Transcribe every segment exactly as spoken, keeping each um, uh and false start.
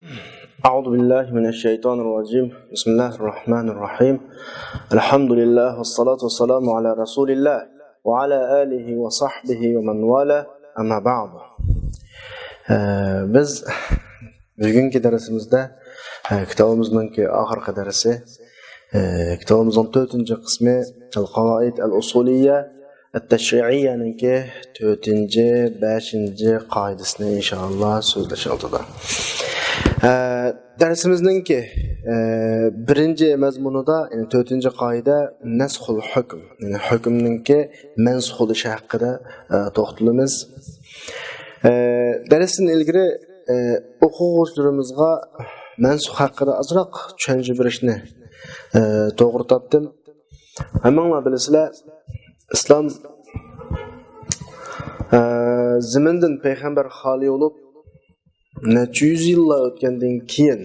أعوذ بالله من الشيطان الرجيم. بسم الله الرحمن الرحيم. الحمد لله والصلاة والسلام على رسول الله وعلى آله وصحبه ومن والاه. أما بعد. ئە، بىز بۈگۈنكى دەرسىمىزدە، ئە، كىتابىمىزنىڭكى ئاخىرقى دەرسى، ئە، كىتابىمىزنىڭ تۆتىنچى قىسمى، القواعد الأصولية التشريعية نىڭكى تۆتىنچى، بەشىنچى قائىدىسىنى ئىنشائاللا سۆزلەش ئالدىدا. ئە، دەرسىمىزنىڭكى، ئە، بىرىنچى مەزمۇنىدا، يەنى تۆتىنچى قائىدە نەسخۇل ھۆكۈم، يەنى ھۆكۈمنىڭكى مەنسۇخ بولۇشى ھەققىدە، ئە، توختىلىمىز. ئە، دەرستىن ئىلگىرى، ئە، ئوقۇغۇچىلىرىمىزغا مەنسۇخ ھەققىدە ئازراق چۈشەنچە بېرىشنى، ئە، توغرا تاپتىم. ھەممىڭلار بىلىسىلەر، ئىسلام، ئە، زېمىندىن پەيغەمبەر خالىي بولۇپ، نەچچە يۈز يىللار ئۆتكەندىن كېيىن،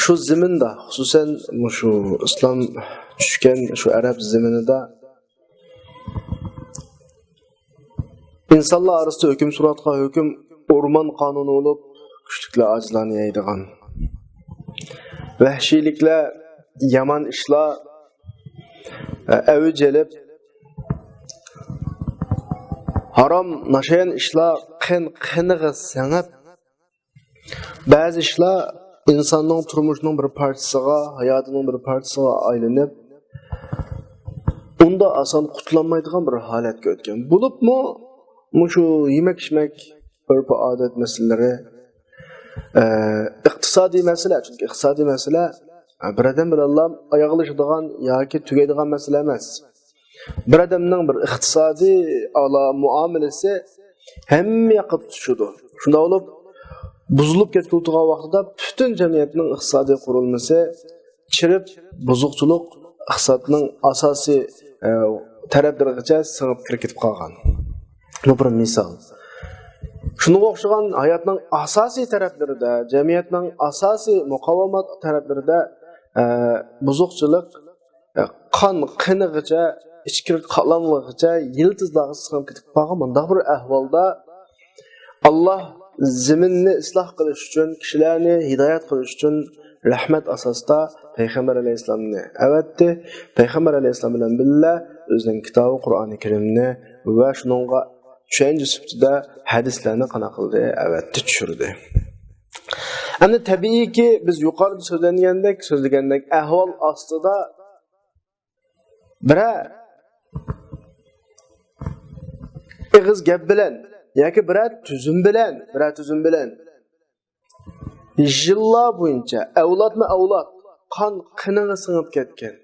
شۇ زېمىندا، خۇسۇسەن، مۇشۇ ئىسلام چۈشكەن شۇ ئەرەب زېمىنىدا ئىنسانلار ئارىسىدا ھۆكۈم سۈرۈۋاتقان ھۆكۈم ئورمان قانۇنى بولۇپ، كۈچلۈكلەر ئاجىزلارنى يەيدىغان، ۋەھشىيلىكلەر، يامان ئىشلار ئەۋج ئېلىپ، ھارام، ناشايان ئىشلار قېن قېنىغا سىڭىپ، بەزى ئىشلار ئىنساننىڭ تۇرمۇشىنىڭ بىر پارچىسىغا، ھاياتىنىڭ بىر پارچىسىغا ئايلىنىپ، ئۇندا ئاسان قۇتۇلالمايدىغان بىر ھالەتكە ئۆتكەن. بولۇپمۇ مۇشۇ يېمەك-ئىچمەك، ئۆرپ-ئادەت مەسىلىلىرى، ئە، ئىقتىسادىي مەسىلە، چۈنكى ئىقتىسادىي مەسىلە، ئە، بىر ئادەم بىلەنلا ئاياغلىشىدىغان ياكى تۈگەيدىغان مەسىلە ئەمەس. بىر ئادەمنىڭ بىر ئىقتىسادىي ئالا-، مۇئامىلىسى ھەممە ياققا تۇتىشىدۇ. شۇنداق بولۇپ، بۇزۇلۇپ كەتكىلى تۇرغان ۋاقتىدا پۈتۈن جەمئىيەتنىڭ ئىقتىسادىي قۇرۇلمىسى چىرىپ، بۇزۇقچىلىق ئىقتىسادنىڭ ئاساسىي، ئە، تەرەپلىرىگىچە سىڭىپ كىرىپ كېتىپ قالغان. بۇ بىر مىسال. شۇنىڭغا ئوخشىغان ھاياتنىڭ ئاساسىي تەرەپلىرىدە، جەمئىيەتنىڭ ئاساسىي مۇقاۋمات تەرەپلىرىدە، ئە، بۇزۇقچىلىق، ئە، قان قېنىغىچە، ئىچكىرى قاتلاملىرىغىچە، يىلتىزلارغا سىڭىپ كېتىپ قالغان مۇنداق بىر ئەھۋالدا، ئاللا زېمىننى ئىسلاھ قىلىش ئۈچۈن، كىشىلەرنى ھىدايەت قىلىش ئۈچۈن رەھمەت ئاساسىدا پەيغەمبەر ئەلەيھىسسالامنى ئەۋەتتى. پەيغەمبەر ئەلەيھىسسالام بىلەن بىللە ئۆزىنىڭ كىتابى قۇرئانى كەرىمنى ۋە شۇنىڭغا چۈشەنچە سۈپىتىدە ھەدىسلەرنى قانداق قىلدى؟ ئەۋەتتى، چۈشۈردى. ئەمدى تەبىئىيكى، بىز يۇقىرىدا سۆزلەنگەندەك، سۆزلىگەندەك، ئەھۋال ئاستىدا بىرەر ئېغىز گەپ بىلەن ياكى بىرەر تۈزۈم بىلەن، بىرەر تۈزۈم بىلەن يىللار بويىچە، ئەۋلادمۇ ئەۋلاد، قان قېنىغا سىڭىپ كەتكەن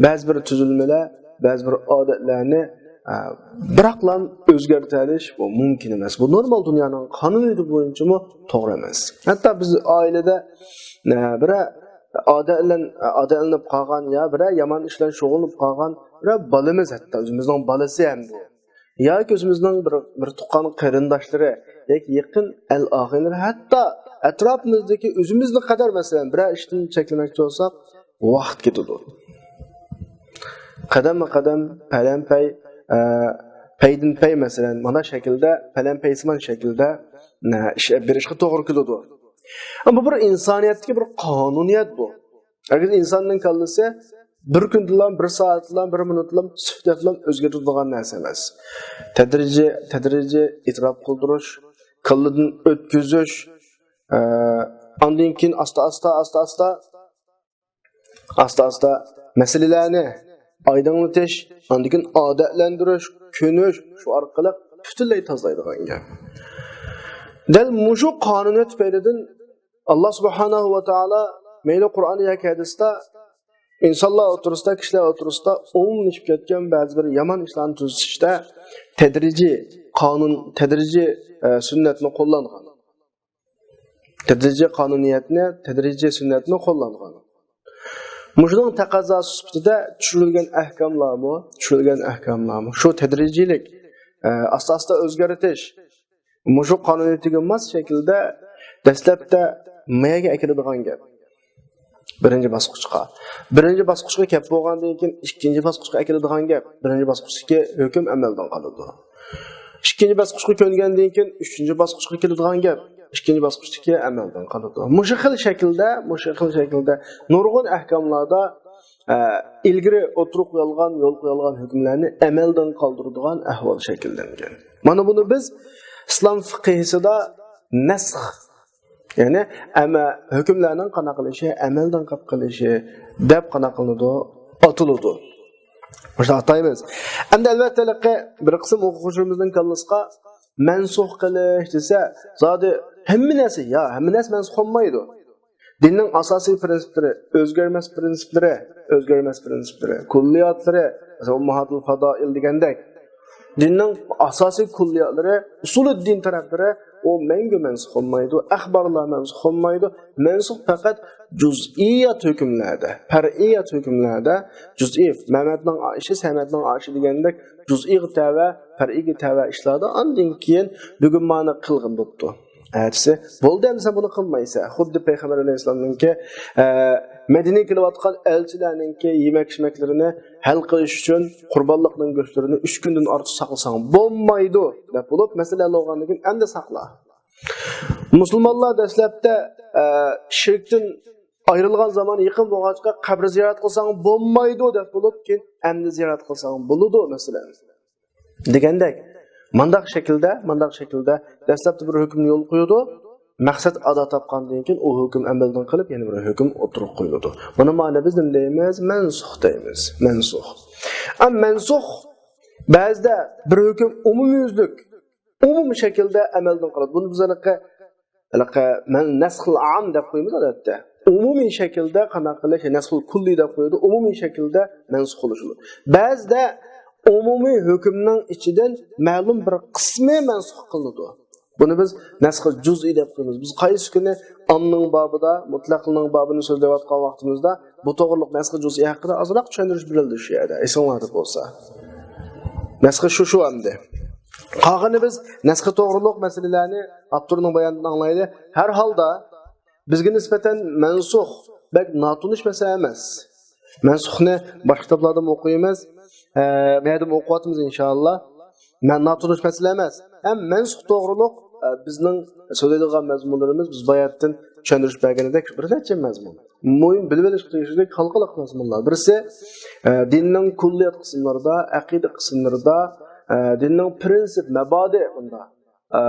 بەزى بىر تۈزۈلمىلەر، بەزى بىر ئادەتلەرنى، ئە، بىراقلا ئۆزگەرتەلىش بۇ مۇمكىن ئەمەس. بۇ نورمال دۇنيانىڭ قانۇنىيىتى بويىچىمۇ توغرا ئەمەس. ھەتتا بىز ئائىلىدە، ئە، بىرەر ئادەتلەن-، ئادەتلىنىپ قالغان يا بىرەر يامان ئىش بىلەن شۇغۇللىنىپ قالغان بىرەر بالىمىز، ھەتتا ئۆزىمىزنىڭ بالىسى ھەم بۇ. ياكى ئۆزىمىزنىڭ بىر، بىر تۇغقان قېرىنداشلىرى ياكى يېقىن ئەل ئاغىنىلىرى، ھەتتا ئەتراپىمىزدىكى ئۆزىمىزنى قەدەر، مەسىلەن، بىرەر ئىشتىن چەكلىمەكچى بولساق، ۋاقىت كېتىدۇ. قەدەممۇ قەدەم، پەلەمپەي، ئە، پەيدىنپەي، مەسىلەن، مانا شەكىلدە، پەلەمپەيسىمان شەكىلدە، ئە، ئىش ئېلىپ بېرىشقا توغرا كېلىدۇ. ئەمما بۇ بىر ئىنسانىيەتتىكى بىر قانۇنىيەت بۇ. ئەگەر ئىنساننىڭ كاللىسى بىر كۈندىلا، بىر سائەتلا، بىر مىنۇتلا، سۈپتەپلا ئۆزگىرىدىغان نەرسە ئەمەس. تەدرىجىي، تەدرىجىي ئېتىراپ قىلدۇرۇش، كاللىدىن ئۆتكۈزۈش، ئە، ئاندىن كېيىن ئاستا-ئاستا، ئاستا-ئاستا، ئاستا-ئاستا مەسىلىلەرنى ئايدىڭلىتىش، ئاندىن كېيىن ئادەتلەندۈرۈش، كۆنۈش، شۇ ئارقىلىق پۈتۈنلەي تازىلايدىغان گەپ. دەل مۇشۇ قانۇنىيەت تۈپەيلىدىن ئاللا سۇبھانەھۇ ۋە تائالا مەيلى قۇرئان ياكى ھەدىستە ئىنسانلار ئوتتۇرىسىدا، كىشىلەر ئوتتۇرىسىدا ئومۇملىشىپ كەتكەن بەزى بىر يامان ئىشلارنى تۈزىتىشتە تەدرىجىي قانۇن، تەدرىجىي، ئە، سۈننەتنى قوللانغان. تەدرىجىي قانۇنىيەتنى، تەدرىجىي سۈننەتنى قوللانغان. مۇشۇنىڭ تەقەززاسى سۈپىتىدە چۈشۈرۈلگەن ئەھكاملارمۇ، چۈشۈرۈلگەن ئەھكاملارمۇ شۇ تەدرىجىيلىك، ئە، ئاستا-ئاستا ئۆزگەرتىش، مۇشۇ قانۇنىيىتىگە ماس شەكىلدە دەسلەپتە مەيەگە ئەكېلىدىغان گەپ. بىرىنچى باسقۇچقا. بىرىنچى باسقۇچقا كەپ بولغاندىن كېيىن ئىككىنچى باسقۇچقا ئەكېلىدىغان گەپ. بىرىنچى باسقۇچتىكى ھۆكۈم ئەمەلدىن قالىدۇ. ئىككىنچى باسقۇچقا كۆنگەندىن كېيىن ئۈچىنچى باسقۇچقا كېلىدىغان گەپ. ئىككىنچى باسقۇچتىكى ئەمەلدىن قالىدۇ. مۇشۇ خىل شەكىلدە، مۇشۇ خىل شەكىلدە نۇرغۇن ئەھكاملاردا، ئە، ئىلگىرى ئوتتۇرىغا قويۇلغان، يولغا قويۇلغان ھۆكۈملەرنى ئەمەلدىن قالدۇرىدىغان ئەھۋال شەكىللەنگەن. مانا بۇنى بىز ئىسلام فىقھىسىدا نەسخ، يەنى ئەمە-، ھۆكۈملەرنىڭ قانداق قىلىشى، ئەمەلدىن قېلىپ قېلىشى دەپ قانداق قىلىنىدۇ؟ ئاتىلىدۇ. مۇشۇنداق ئاتايمىز. ئەمدى ئەلۋەتتە، ھېلىقى بىر قىسىم ئوقۇغۇچىلىرىمىزنىڭ كاللىسىغا مەنسۇخ قىلىش دېسە، زادى ھەممە نەرسە، يا، ھەممە نەرسە مەنسۇخ بولمايدۇ. دىننىڭ ئاساسىي پىرىنسىپلىرى، ئۆزگەرمەس پىرىنسىپلىرى، ئۆزگەرمەس پىرىنسىپلىرى، كۇللىياتلىرى، مەسىلەن، ئۇمماھاتۇل فادائىل دېگەندەك، دىننىڭ ئاساسىي كۇللىياتلىرى، ئۇسۇلىددىن تەرەپلىرى، ئۇ مەڭگۈ مەنسۇخ بولمايدۇ، ئەخبارلار مەنسۇخ بولمايدۇ. مەنسۇخ پەقەت جۇزئىيات ھۆكۈملەردە، پەرئىيات ھۆكۈملەردە، جۇزئىي، مەمەتنىڭ ئىشى، سەمەتنىڭ ئىشى دېگەندەك، جۇزئىيغا تەۋە، پەرئىيگە تەۋە ئىشلاردا ئاندىن كېيىن بۈگۈن مانا قىلغىن بوپتۇ. ئەتىسى بولدى، ئەمدى سەن بۇنى قىلمايسەن. خۇددى پەيغەمبەر ئەلەيھىسسالامنىڭكى، ئە، مەدىنىگە كېلىۋاتقان ئەلچىلەرنىڭكى يېمەك-ئىچمەكلىرىنى ھەل قىلىش ئۈچۈن قۇربانلىقنىڭ گۆشلىرىنى ئۈچ كۈندىن ئارتۇق ساقلىساڭ بولمايدۇ دەپ بولۇپ، مەسىلە ھەل بولغاندىن كېيىن ئەمدى ساقلا. مۇسۇلمانلار دەسلەپتە، ئە، شىركتىن ئايرىلغان زامان يېقىن بولغاچقا، قەبرە زىيارەت قىلساڭ بولمايدۇ دەپ بولۇپ، كېيىن ئەمدى زىيارەت قىلساڭ بولىدۇ، مەسىلەن. دېگەندەك، مانداق شەكىلدە، مانداق شەكىلدە دەسلەپتە بىر ھۆكۈمنى يولغا قويىدۇ، مەقسەت ئادا تاپقاندىن كېيىن ئۇ ھۆكۈم ئەمەلدىن قېلىپ، يەنە بىر ھۆكۈم ئوتتۇرىغا قويۇلىدۇ. بۇنى مانا بىز نېمە دەيمىز؟ مەنسۇخ دەيمىز. مەنسۇخ. ئەم، مەنسۇخ بەزىدە بىر ھۆكۈم ئومۇميۈزلۈك، ئومۇمىي شەكىلدە ئەمەلدىن قالىدۇ. بۇنى بىز ھېلىقى، ھېلىقى مەن نەسخىل ئام دەپ قويىمىز ئادەتتە. ئومۇمىي شەكىلدە قانداق قىلىش، نەسخىل كۇللىي دەپ قويىدۇ، ئومۇمىي شەكىلدە مەنسۇخ قىلىشىدۇ. بەزىدە ئومۇمىي ھۆكۈمنىڭ ئىچىدىن مەلۇم بىر قىسمى مەنسۇخ قىلىنىدۇ. بۇنى بىز نەسخىل جۇزئىي دەپ قويىمىز. بىز قايسى كۈنى ئامنىڭ بابىدا، مۇتلەقنىڭ بابىنى سۆزلەۋاتقان ۋاقتىمىزدا بۇ توغرىلىق نەسخىل جۇزئىي ھەققىدە ئازراق چۈشەندۈرۈش بېرىلدى شۇ يەردە، ئېسىڭلاردا بولسا. نەسخى شۇ، شۇ ئەمدى. قالغىنى بىز نەسخى توغرۇلۇق مەسىلىلەرنى ئاپتورنىڭ بايانىدىن ئاڭلايلى. ھەر ھالدا بىزگە نىسبەتەن مەنسۇخ بەك ناتونۇش مەسىلە ئەمەس. مەنسۇخنى باشقا كىتابلاردىمۇ ئوقۇيمىز. ئە، مەيەردىمۇ ئوقۇۋاتىمىز ئىنشائاللا. مەن ناتونۇش مەسىلە ئەمەس. ھەم مەنسۇخ توغرۇلۇق، ئە، بىزنىڭ سۆزلەيدىغان مەزمۇنلىرىمىز بىز باياتتىن چۈشەندۈرۈش بەرگىنىدەك بىر نەچچە مەزمۇن. مۇھىم بىلىۋېلىشقا تېگىشلىك ھالقىلىق مەزمۇنلار. بىرسى، ئە، دىننىڭ كۇللىيات قىسىملىرىدا، ئەقىدە قىسىملىرىدا، ئە، دىننىڭ پرىنسىپ، مەبادىئ بۇنداق. ئە،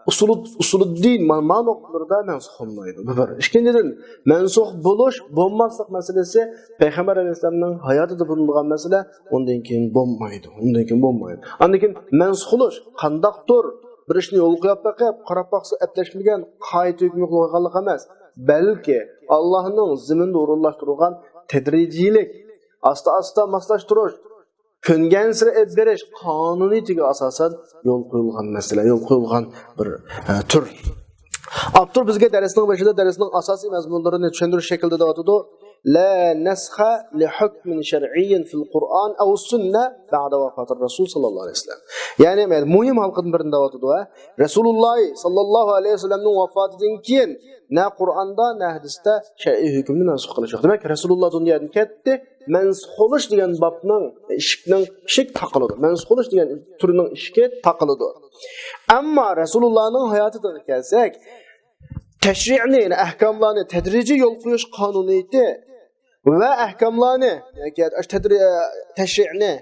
ئۇسۇلۇ-، ئۇسۇلۇددىن ما-، ما نۇقتىلىرىدا مەنسۇخ بولمايدۇ. بۇ بىر. ئىككىنچىدىن، مەنسۇخ بولۇش، بولماسلىق مەسىلىسى پەيغەمبەر ئەلەيھىسسالامنىڭ ھاياتىدا بولۇنغان مەسىلە، ئۇندىن كېيىن بولمايدۇ. ئۇندىن كېيىن بولمايدۇ. ئاندىن كېيىن مەنسۇخ بولۇش، قانداقتۇر بىر ئىشنى يولغا قويۇپ بېقىپ، قاراپ باقسا ئەپلەشمىگەن، قايتا ھۆكۈم يوقلىغانلىق ئەمەس، بەلكى ئاللانىڭ زېمىندا ئورۇنلاشتۇرغان تەدرىجىيلىك، ئاستا-ئاستا ماسلاشتۇرۇش، كۆنگەنسېرى ئېلىپ بېرىش قانۇنىيىتىگە ئاساسەن يول قويۇلغان مەسىلە، يول قويۇلغان بىر، ئە، تۈر. ئاپتور بىزگە دەرسنىڭ بېشىدا دەرسنىڭ ئاساسىي مەزمۇنلىرىنى چۈشەندۈرۈش شەكلىدە دەۋاتىدۇ. لا نسخ لحكم شرعي في القرآن أو السنة بعد وفاة الرسول صلى الله عليه وسلم. يەنى مۇھىم ھالقىدىن بىرىنى دەۋاتىدۇ، ھە. رەسۇلۇللاھ ساللاللاھۇ ئەلەيھى ۋەسەللەمنىڭ ۋاپاتىدىن كېيىن نە قۇرئاندا، نە ھەدىستە شەرئىي ھۆكۈمنى مەنسۇخ قىلىش يوق. دېمەك، رەسۇلۇللاھ دۇنيادىن كەتتى، مەنسۇخ بولۇش دېگەن بابنىڭ، ئىشىكنىڭ، ئىشىك تاقىلىدۇ. مەنسۇخ بولۇش دېگەن تۈرنىڭ ئىشىكى تاقىلىدۇ. ئەمما رەسۇلۇللاھنىڭ ھاياتىدىغا كەلسەك، تەشرىئنى، يەنى ئەھكاملارنى تەدرىجىي يول قويۇش قانۇنىيىتى ۋە ئەھكاملارنى، ياكى تەدرى-، تەشرىئنى،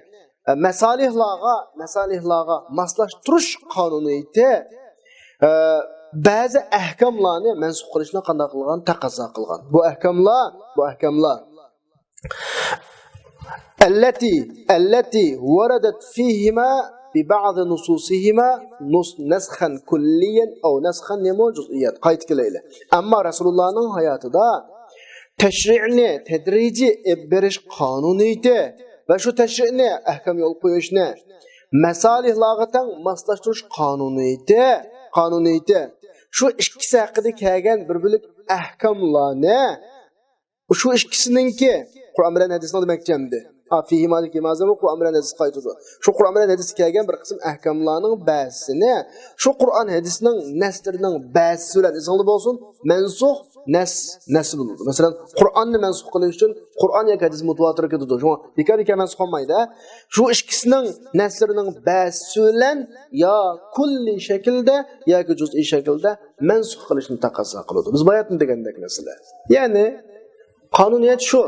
مەسالىھلارغا، مەسالىھلارغا ماسلاشتۇرۇش قانۇنىيىتى، بەزى ئەھكاملارنى مەنسۇخ قىلىشنى قانداق قىلغان؟ تەقەززا قىلغان. بۇ ئەھكاملار، بۇ ئەھكاملار. التي، التي وردت فيهما ببعض نصوصهما نص-، نسخا كليا أو نسخا نېمە جزئيا. قايتا كېلەيلى. ئەمما رەسۇلۇللاھنىڭ ھاياتىدا تەشرىئنى تەدرىجىي ئېلىپ بېرىش قانۇنىيىتى ۋە شۇ تەشرىئنى، ئەھكام يول قويۇشنى، مەسالىھلارغا تەڭ ماسلاشتۇرۇش قانۇنىيىتى، قانۇنىيىتى، شۇ ئىككىسى ھەققىدە كەلگەن بىر بۆلەك ئەھكاملارنى، شۇ ئىككىسىنىڭكى، قۇرئان بىلەن ھەدىسنىڭ دېمەكچى ئەمدى. ھا، فىھىمادىكى مازىمۇ قۇرئان بىلەن ھەدىس قايتىدۇ. شۇ قۇرئان بىلەن ھەدىستە كەلگەن بىر قىسىم ئەھكاملارنىڭ بەزىسىنى، شۇ قۇرئان ھەدىسنىڭ نەسلىرىنىڭ بەزىسى بىلەن، ئېسىڭلاردا بولسۇن، مەنسۇخ، نەس، نەس بولىدۇ. مەسىلەن، قۇرئاننى مەنسۇخ قىلىش ئۈچۈن قۇرئان ياكى ھەدىس مۇتەۋاتىر كېتىدۇ. شۇڭا بىكار-بىكار مەنسۇخ قىلمايدۇ. شۇ ئىككىسىنىڭ نەسلىرىنىڭ بەزىسى بىلەن يا كۇللىي شەكىلدە ياكى جۇزئىي شەكىلدە مەنسۇخ قىلىشنى تەقەززا قىلىدۇ. بىز باياتىن دېگەندەك مەسىلە. يەنى قانۇنىيەت شۇ.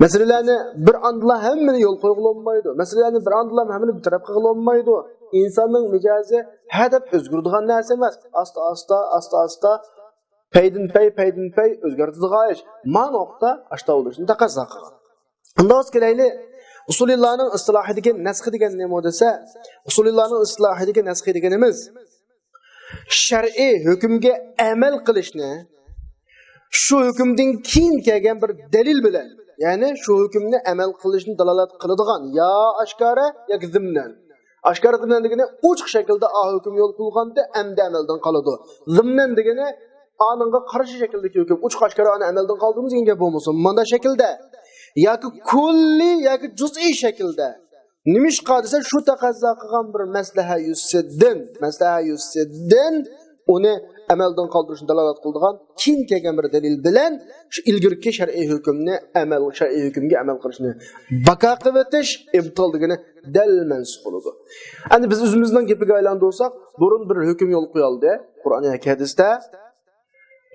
مەسىلىلەرنى بىر ئاندىلا ھەممىنى يول قويغىلى بولمايدۇ. مەسىلىلەرنى بىر ئاندىلا ھەممىنى بىر تەرەپ قىلغىلى بولمايدۇ. ئىنساننىڭ مىجەزى ھە دەپ ئۆزگىرىدىغان نەرسە ئەمەس. ئاستا-ئاستا، ئاستا-ئاستا، پەيدىن پەي، پەيدىن پەي ئۆزگەرتىدىغان ئىش. مانا ۋاقىتتا ئاشتا بولۇشنى تەقەززا قىلغان. ئۇنداق بولسا كېلەيلى، ئۇسۇلىللانىڭ ئىستىلاھىدىكى نەسخ دېگەن نېمە دېسە، ئۇسۇلىللانىڭ ئىستىلاھىدىكى نەسخ دېگىنىمىز شەرئىي ھۆكۈمگە ئەمەل قىلىشنى شۇ ھۆكۈمدىن كېيىن كەلگەن بىر دەلىل بىلەن، يەنى شۇ ھۆكۈمنى ئەمەل قىلىشنى دالالەت قىلىدىغان يا ئاشكارا ياكى زىمنەن. ئاشكارا زىمنەن دېگىنى ئوچۇق شەكىلدە ئا ھۆكۈم يول قويۇلغاندا ئەمدى ئەمەلدىن قالىدۇ. زىمنەن دېگىنى ئانىڭغا قارشى شەكىلدىكى ھۆكۈم، ئوچۇق ئاشكارا ئانى ئەمەلدىن قالدۇرىمىز دېگەن گەپ بولمىسۇن. مانا شەكىلدە ياكى كۈللىي ياكى جۈزئىي شەكىلدە. نېمىشقا دېسە، شۇ تەقەززا قىلغان بىر مەسلىھە يۈزىسىدىن، مەسلىھە يۈزىسىدىن ئۇنى ئەمەلدىن قالدۇرۇشنى دالالەت قىلىدىغان كېيىن كەلگەن بىر دەلىل بىلەن شۇ ئىلگىرىكى شەرئىي ھۆكۈمنى ئەمەل، شەرئىي ھۆكۈمگە ئەمەل قىلىشنى بىكار قىلىۋېتىش، ئىبتال دېگىنى دەل مەنسۇخ بولىدۇ. ئەمدى بىز ئۆزىمىزنىڭ گېپىگە ئايلاندۇرساق، بۇرۇن بىر ھۆكۈم يول قويۇلدى قۇرئان ياكى ھەدىستە.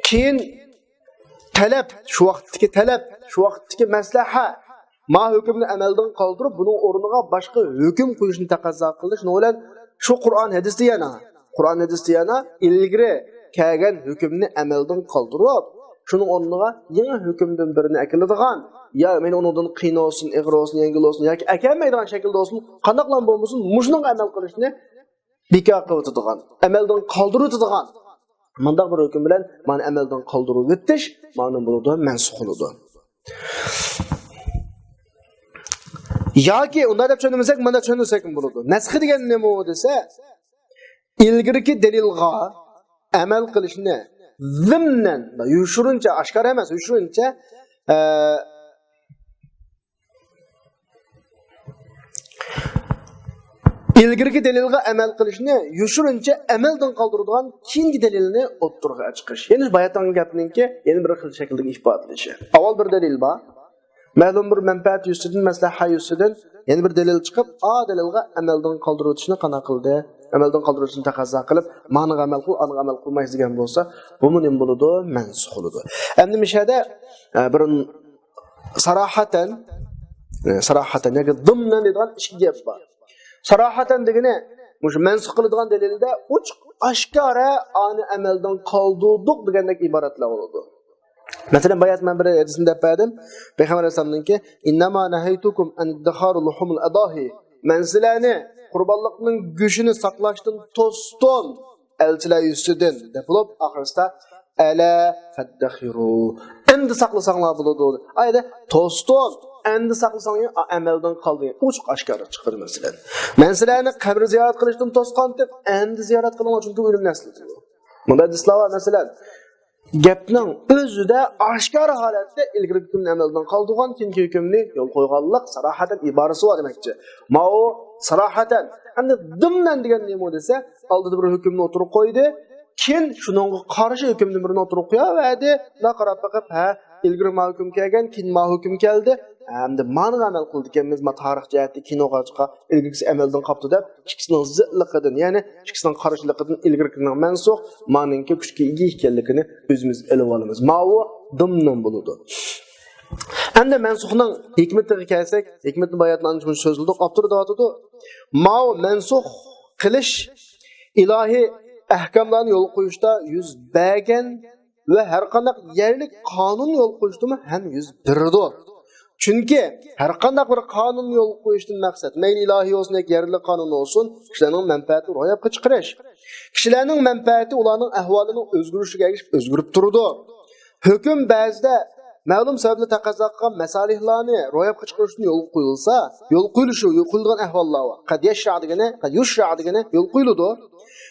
كېيىن تەلەپ، شۇ ۋاقىتتىكى تەلەپ، شۇ ۋاقىتتىكى مەسلىھە، ما ھۆكۈمنى ئەمەلدىن قالدۇرۇپ، بۇنىڭ ئورنىغا باشقا ھۆكۈم قويۇشنى تەقەززا قىلدى. شۇنىڭ بىلەن شۇ قۇرئان ھەدىستە يەنە، قۇرئان ھەدىستە يەنە ئىلگىرى كەلگەن ھۆكۈمنى ئەمەلدىن قالدۇرۇپ، شۇنىڭ ئورنىغا يېڭى ھۆكۈمدىن بىرنى ئەكېلىدىغان، يا مەيلى ئۇنىڭدىن قىيىن بولسۇن، ئېغىر بولسۇن، يەڭگىل بولسۇن ياكى ئەكەلمەيدىغان شەكىلدە بولسۇن، قانداقلا بولمىسۇن، مۇشۇنىڭغا ئەمەل قىلىشنى بىكار قىلىۋېتىدىغان، ئەمەلدىن قالدۇرۇۋېتىدىغان مۇنداق بىر ھۆكۈم بىلەن مانا ئەمەلدىن قالدۇرۇۋېتىش مانا بولىدۇ، مەنسۇخ بولىدۇ. ياكى ئۇنداق دەپ چۈشەنمىسەك، مانا چۈشەنمىسەكمۇ بولىدۇ. نەسخ دېگەن نېمە دېسە، ئىلگىرىكى دەلىلغا ئەمەل قىلىشنى زىمنەن، يوشۇرۇنچە، ئاشكارا ئەمەس، يوشۇرۇنچە، ئە، ئىلگىرىكى دەلىلغا ئەمەل قىلىشنى يوشۇرۇنچە ئەمەلدىن قالدۇرىدىغان كېيىنكى دەلىلنى ئوتتۇرىغا چىقىرىش. يەنى باياتىنقى گەپنىڭكى يەنە بىر خىل شەكىلدىكى ئىپادىلىشى. ئاۋۋال بىر دەلىل بار. مەلۇم بىر مەنپەئەت يۈزىسىدىن، مەسلىھە يۈزىسىدىن يەنە بىر دەلىل چىقىپ، ئا دەلىلغا ئەمەلدىن قالدۇرۇۋېتىشنى قانداق قىلدى؟ ئەمەلدىن قالدۇرۇۋېتىشنى تەقەززا قىلىپ، مانىغا ئەمەل قىل، ئانىغا ئەمەل قىلمايسىز دېگەن بولسا، بۇمۇ نېمە بولىدۇ؟ مەنسۇخ بولىدۇ. ئەمدى مۇشۇ يەردە، ئە، بىر ساراھەتەن، ئە، ساراھەتەن ياكى زىمنەن دەيدىغان ئىككى گەپ بار. ساراھەتەن دېگىنى، مۇشۇ مەنسۇخ قىلىدىغان دەلىلدە ئوچۇق ئاشكارا ئانى ئەمەلدىن قالدۇردۇق دېگەندەك ئىبارەتلەر بولىدۇ. مەسىلەن، بايات مەن بىر ھەدىسنى دەپ بەردىم. پەيغەمبەر ئەلەيھىسسالامنىڭكى، «ئىننەما نەھەيتۇكۇم ئەن ئىددىخارۇ لۇھۇمۇل ئەداھى.» مەن سىلەرنى قۇربانلىقنىڭ گۆشىنى ساقلاشتىن توستۇم، ئەلچىلەر يۈزىسىدىن، دەپ بولۇپ، ئاخىرسىدا، «ئەلا فەددەخىرۇ.» ئەمدى ساقلىساڭلار بولىدۇ. ئايدا، توستۇم، ئەمدى ساقلىساڭلار، ئا، ئەمەلدىن قالدى. ئوچۇق ئاشكارا چىقىدۇ مەسىلەن. مەن سىلەرنى قەبرە زىيارەت قىلىشتىن توسقانتىم، ئەمدى زىيارەت قىلىڭلار، چۈنكى ئۆلۈم نەسلىدۇر. مۇنداق ھەدىسلەر بار، مەسىلەن. گەپنىڭ ئۆزىدە ئاشكارا ھالەتتە ئىلگىرىكى ھۆكۈمنى ئەمەلدىن قالدۇرغان، كېيىنكى ھۆكۈمنى يول قويغانلىق ساراھەتەن ئىبارىسى بار دېمەكچى. ماۋۇ ساراھەتەن. ئەمدى دىمنەن دېگەن نېمە دېسە، ئالدىدا بىر ھۆكۈمنى ئوتتۇرىغا قويدى، كېيىن شۇنىڭغا قارشى ھۆكۈمدىن بىرنى ئوتتۇرىغا قويۇۋەردى. مۇنداق قاراپ بېقىپ، ھە، ئىلگىرى ما ھۆكۈم كەلگەن، كېيىن ما ھۆكۈم كەلدى. ئەمدى مانىغا ئەمەل قىلىدىكەنمىز، ما تارىخ جەھەتتە كىنوغا چىققان، ئىلگىرىكىسى ئەمەلدىن قاپتۇ دەپ، ئىككىسىنىڭ زىتلىقىدىن، يەنى ئىككىسىنىڭ قارشىلىقىدىن ئىلگىرىكىنىڭ مەنسۇخ، مانىڭكى كۈچكە ئىگە ئىكەنلىكىنى ئۆزىمىز ئېلىۋالىمىز. ماۋۇ دىمنىڭ بولىدۇ. ئەمدى مەنسۇخنىڭ ھېكمىتىگە كەلسەك، ھېكمىتىنى باياتىن ئانچە مۇنچە سۆزلىدۇق، ئاپتور دەۋاتىدۇ. ماۋۇ مەنسۇخ قىلىش ئىلاھىي ئەھكاملارنى يول قويۇشتا يۈز بەرگەن ۋە ھەرقانداق يەرلىك قانۇن يول قويۇشتىمۇ ھەم يۈز بېرىدۇ. چۈنكى ھەرقانداق بىر قانۇن يول قويۇشتىن مەقسەت، مەيلى ئىلاھىي بولسۇن ياكى يەرلىك قانۇن بولسۇن، كىشىلەرنىڭ مەنپەئەتىنى روياپقا چىقىرىش. كىشىلەرنىڭ مەنپەئەتى ئۇلارنىڭ ئەھۋالىنىڭ ئۆزگىرىشىگە ئەگىشىپ ئۆزگىرىپ تۇرىدۇ. ھۆكۈم بەزىدە مەلۇم سەۋەبلەر تەقەززا قىلغان مەسالىھلارنى روياپقا چىقىرىشتىن يول قويۇلسا، يول قويۇلۇشى، يول قويۇلىدىغان ئەھۋاللار بار. قەد يەشرا دېگىنى، قەد يۇشرا دېگىنى يول قويۇلىدۇ.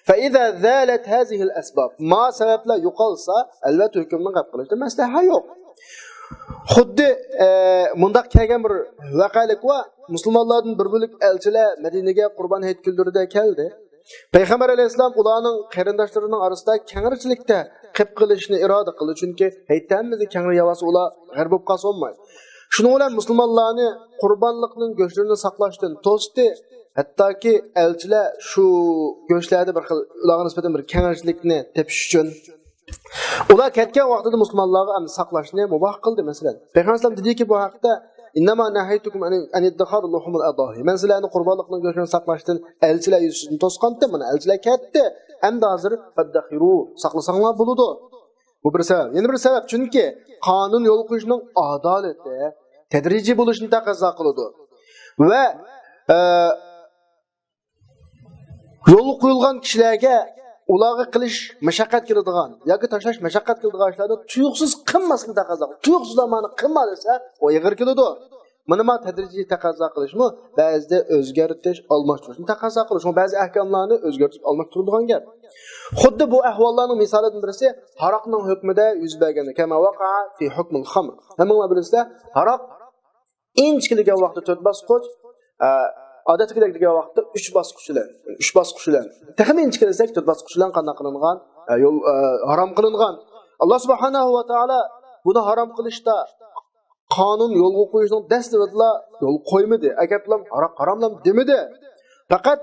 فإذا زالت هذه الأسباب، ما سەۋەبلەر يوقالسا، ئەلۋەتتە ھۆكۈمنىڭ قەتئىي قىلىشتا مەسلىھە يوق. خۇددى، ئە، مۇنداق كەلگەن بىر ۋەقەلىك بار. مۇسۇلمانلاردىن بىر بۆلەك ئەلچىلەر مەدىنىگە قۇربان ھېيت كۈنلىرىدە كەلدى. پەيغەمبەر ئەلەيھىسسالام ئۇلارنىڭ قېرىنداشلىرىنىڭ ئارىسىدا كەڭرىچىلىكتە قىپ قىلىشنى ئىرادە قىلدى، چۈنكى ھېيتتا ھەممىمىزگە كەڭرى ياۋالسا، ئۇلار غەرق بولۇپ قالسا بولمايدۇ. شۇنىڭ بىلەن مۇسۇلمانلارنى قۇربانلىقنىڭ گۆشلىرىنى ساقلاشتىن توستى. ھەتتاكى ئەلچىلەر شۇ گۆشلەردە بىر خىل ئۇلارغا نىسبەتەن بىر كەڭرەشلىكنى تېپىش ئۈچۈن، ئۇلار كەتكەن ۋاقتىدا مۇسۇلمانلارغا ئەمدى ساقلاشنى مۇباھ قىلدى. مەسىلەن، پەيغەمبەر ئەلەيھىسسالام دېدىكى بۇ ھەقتە، «ئىننەما نەھەيتۇكۇم ئەن، ئەن ئىددىخار لۇھۇمۇل ئەداھى.» مەن سىلەرنى قۇربانلىقنىڭ گۆشىنى ساقلاشتىن، ئەلچىلەر يۈزىسىدىن توسقانتىم، مانا ئەلچىلەر كەتتى. ئەمدى ھازىر فەددەخىرۇ، ساقلىساڭلار بولىدۇ. بۇ بىر سەۋەب. يەنە بىر سەۋەب، چۈنكى قانۇن يولغا قويۇشنىڭ ئادالىتى، تەدرىجىي بولۇشنى تەقەززا قىلىدۇ. ۋە، ئە، يولغا قويۇلغان كىشىلەرگە ئۇلارغا قىلىش مەشەققەت كېلىدىغان ياكى تاشلاش مەشەققەت كېلىدىغان ئىشلارنى تۇيۇقسىز قىلماسلىقنى تەقەززا قىلىدۇ. تۇيۇقسىز ئامانە قىلما دېسە، ئۇ ئېغىر كېلىدۇ. مانا ما تەدرىجىي تەقەززا قىلىشمۇ بەزىدە ئۆزگەرتىش، ئالماشتۇرۇشنى تەقەززا قىلىش. شۇڭا بەزى ئەھكاملارنى ئۆزگەرتىپ ئالماشتۇرىدىغان گەپ. خۇددى بۇ ئەھۋاللارنىڭ مىسالىدىن بىرسى ھاراقنىڭ ھۆكمىدە يۈز بەرگەن، كەما ۋەقەئە فى ھۇكمىل خەمر. ھەممىڭلار بىلىسىلەر، ھاراق ئىنچىكىلىك دېگەن ۋاقىتتا تۆت باسقۇچ، ئە، ئادەتتىكىدەك دېگەن ۋاقىتتا ئۈچ باسقۇچ بىلەن، ئۈچ باسقۇچ بىلەن. تېخىمۇ ئىنچىكىلىسەك، تۆت باسقۇچ بىلەن قانداق قىلىنغان؟ ئە، يول، ئە، ھارام قىلىنغان. ئاللا سۇبھانەھۇ ۋە تائالا بۇنى ھارام قىلىشتا قانۇن يولغا قويۇشنىڭ دەسلىپىدىلا يول قويمىدى. ئەكەپلام ھاراق ھاراملام دېمىدى. پەقەت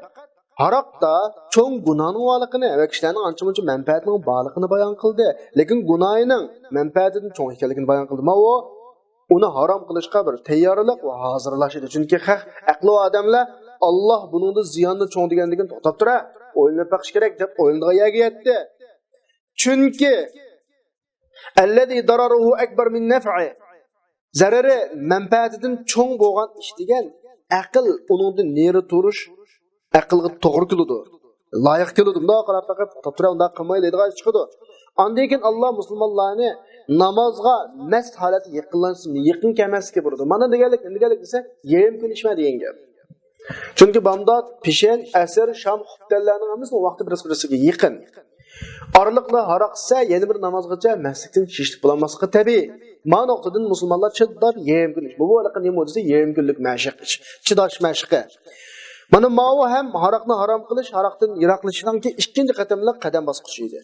ھاراقتا چوڭ گۇناھنىڭ بارلىقىنى ۋە كىشىلەرنىڭ ئانچە-مۇنچە مەنپەئەتىنىڭ بارلىقىنى بايان قىلدى. لېكىن گۇناھىنىڭ مەنپەئەتىدىن چوڭ ئىكەنلىكىنى بايان قىلدى. ماۋۇ ئۇنى ھارام قىلىشقا بىر تەييارلىق ۋە ھازىرلاش ئىدى. چۈنكى خەق ئەقلىۋار ئادەملەر ئاللا بۇنىڭدا زىياننى چوڭ دېگەندىكىن توختاپ تۇرە، ئويلىنىپ بېقىش كېرەك دەپ ئويلىنىدىغان يەرگە يەتتى. چۈنكى ئەللەزى دارارۇھۇ ئەكبەر مىن نەفئى. زەرىرى مەنپەئەتىدىن چوڭ بولغان ئىش دېگەن ئەقىل ئۇنىڭدىن نېرى تۇرۇش ئەقىلگە توغرا كېلىدۇ. لايىق كېلىدۇ. مۇنداق قاراپ بېقىپ، توختاپ تۇرە، ئۇنداق قىلماي دەيدىغان چىقىدۇ. ئاندىن كېيىن ئاللا مۇسۇلمانلارنى نامازغا مەست ھالەتتە يېقىنلاشسۇن، يېقىن كەلمەسلىككە بۇيرۇدى. مانا دېگەنلىك، نېمە دېگەنلىك دېسە، يېرىم كۈن ئىچمە دېگەن گەپ. چۈنكى بامدات، پېشىن، ئەسىر، شام، خۇپتەنلەرنىڭ ھەممىسىنىڭ ۋاقتى بىرسى-بىرسىگە يېقىن. ئارىلىقلا ھاراق ئىچسە، يەنە بىر نامازغىچە مەستلىكتىن چېچىلىپ بولالماسلىقى تەبىئىي. ما نۇقتىدىن مۇسۇلمانلار چىدار يېرىم كۈن ئىچ-، بۇ ھېلىقى نېمە دېسە، يېرىم كۈنلۈك مەشىق ئىچ-، چىداش مەشىقى. مانا ماۋۇ ھەم ھاراقنى ھارام قىلىش، ھاراقتىن يىراقلىشىشنىڭكى ئىككىنچى قېتىملىق قەدەم باسقۇچى ئىدى.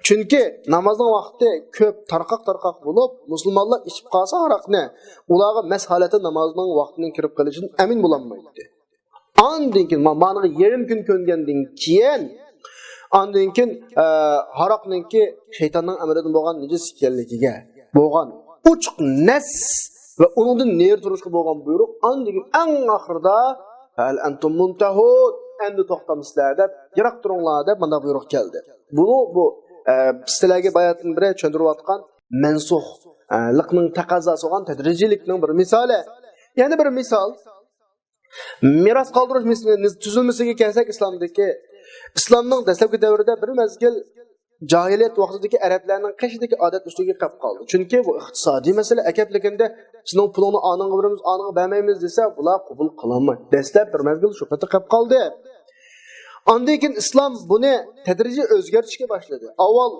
چۈنكى نامازنىڭ ۋاقتى كۆپ تارقاق-تارقاق بولۇپ، مۇسۇلمانلار ئىچىپ قالسا ھاراقنى، ئۇلارغا مەست ھالەتتە نامازنىڭ ۋاقتىنىڭ كىرىپ قېلىشىدىن ئەمىن بولالمايتتى. ئاندىن كېيىن، ما-، مانىغا يېرىم كۈن كۆنگەندىن كېيىن، ئاندىن كېيىن، ئە، ھاراقنىڭكى شەيتاننىڭ ئەمرىدىن بولغان نىجىس ئىكەنلىكىگە بولغان ئوچۇق نەس ۋە ئۇنىڭدىن نېرى تۇرۇشقا بولغان بۇيرۇق، ئاندىن كېيىن ئەڭ ئاخىرىدا، «ھەل ئەنتۇم مۇنتەھۇن، ئەمدى توختامسىلەر؟» دەپ، «يىراق تۇرۇڭلار» دەپ، مۇنداق بۇيرۇق كەلدى. بۇ، بۇ، ئە، سىلەرگە باياتىن بىرى چۈشەندۈرۈۋاتقان مەنسۇخ، ئە، لىقنىڭ تەقەززاسى بولغان تەدرىجىيلىكنىڭ بىر مىسالى. يەنە بىر مىسال، مىراس قالدۇرۇش مىس-، مىس-، تۈزۈلمىسىگە كەلسەك، ئىسلامدىكى، ئىسلامنىڭ دەسلەپكى دەۋرىدە بىر مەزگىل جاھىلىيەت ۋاقتىدىكى ئەرەبلەرنىڭ قېشىدىكى ئادەت ئۈستىگە قېلىپ قالدى. چۈنكى بۇ ئىقتىسادىي مەسىلە. ئەكەپلىكىندە سېنىڭ پۇلۇڭنى ئانىڭغا بېرىمىز، ئانىڭغا بەرمەيمىز دېسە، بۇلار قوبۇل قىلالمايدۇ. دەسلەپ بىر مەزگىل شۇ پېتى قېلىپ قالدى. ئاندىن كېيىن ئىسلام بۇنى تەدرىجىي ئۆزگەرتىشكە باشلىدى. ئاۋۋال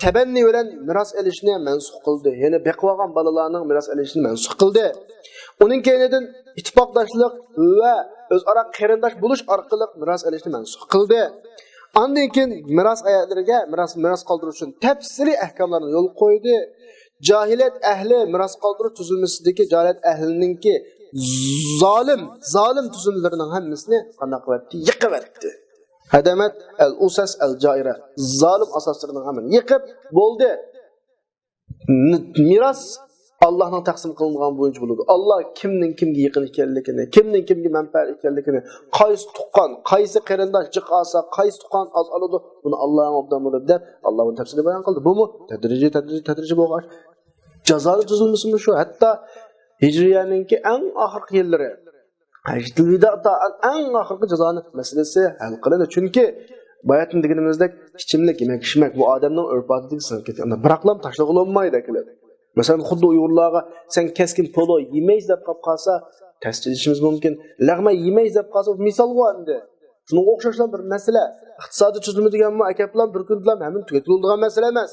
تەبەننى بىلەن مىراس ئېلىشنى مەنسۇخ قىلدى. يەنى بېقىۋالغان بالىلارنىڭ مىراس ئېلىشىنى مەنسۇخ قىلدى. ئۇنىڭ كەينىدىن ئىتتىپاقداشلىق ۋە ئۆزئارا قېرىنداش بولۇش ئارقىلىق مىراس ئېلىشنى مەنسۇخ قىلدى. ئاندىن كېيىن مىراس ئايەتلىرىگە مىراس، مىراس قالدۇرۇش ئۈچۈن تەپسىلىي ئەھكاملارنى يولغا قويدى. جاھىلىيەت ئەھلى مىراس قالدۇرۇش تۈزۈلمىسىدىكى جاھىلىيەت ئەھلىنىڭكى زالىم، زالىم تۈزۈملىرىنىڭ ھەممىسىنى قانداق قىلىۋەتتى؟ يىقىۋەتتى. ھەدەمەت ئەل ئۇسەس ئەل جائىرە، زالىم ئاساسلىرىنىڭ ھەممىنى يىقىپ بولدى. ن-، مىراس ئاللانىڭ تەقسىم قىلىنغان بويىچە بولىدۇ. ئاللا كىمنىڭ كىمگە يېقىن ئىكەنلىكىنى، كىمنىڭ كىمگە مەنپەئەت ئىكەنلىكىنى، قايسى تۇغقان، قايسى قېرىنداش جىق ئالسا، قايسى تۇغقان ئاز ئالىدۇ، بۇنى ئاللا ئوبدان بىلىدۇ دەپ، ئاللا بۇنى تەپسىلىي بايان قىلدى. بۇمۇ تەدرىجىي، تەدرىجىي، تەدرىجىي بولغان. جازانىڭ تۈزۈلمىسىمۇ شۇ. ھەتتا ھىجرىيەنىڭكى ئەڭ ئاخىرقى يىللىرى، ھەججەتۇل ۋىدائتا ئەڭ ئاخىرقى جازانىڭ مەسىلىسى ھەل قىلىندى. چۈنكى باياتىن دېگىنىمىزدەك ئىچىملىك، يېمەك، ئىچمەك بۇ ئادەمنىڭ ئۆرپ-ئادىتىگە سىڭىپ كەتكەن. ئۇنى بىراقلام تاشلىغىلى بولمايدۇ ئەكېلىپ. مەسىلەن، خۇددى ئۇيغۇرلارغا سەن كەسكىن پولۇ يېمەيسىز دەپ قاپ قالسا، تەستە دېيىشىمىز مۇمكىن. لەغمەن يېمەيسىز دەپ قالسا، مىسالغۇ ئەمدى. شۇنىڭغا ئوخشاشلا بىر مەسىلە. ئىقتىسادىي تۈزۈلمە دېگەنمۇ ئەكەپلا بىر كۈندىلا ھەممىنى تۈگەتكىلى بولىدىغان مەسىلە ئەمەس.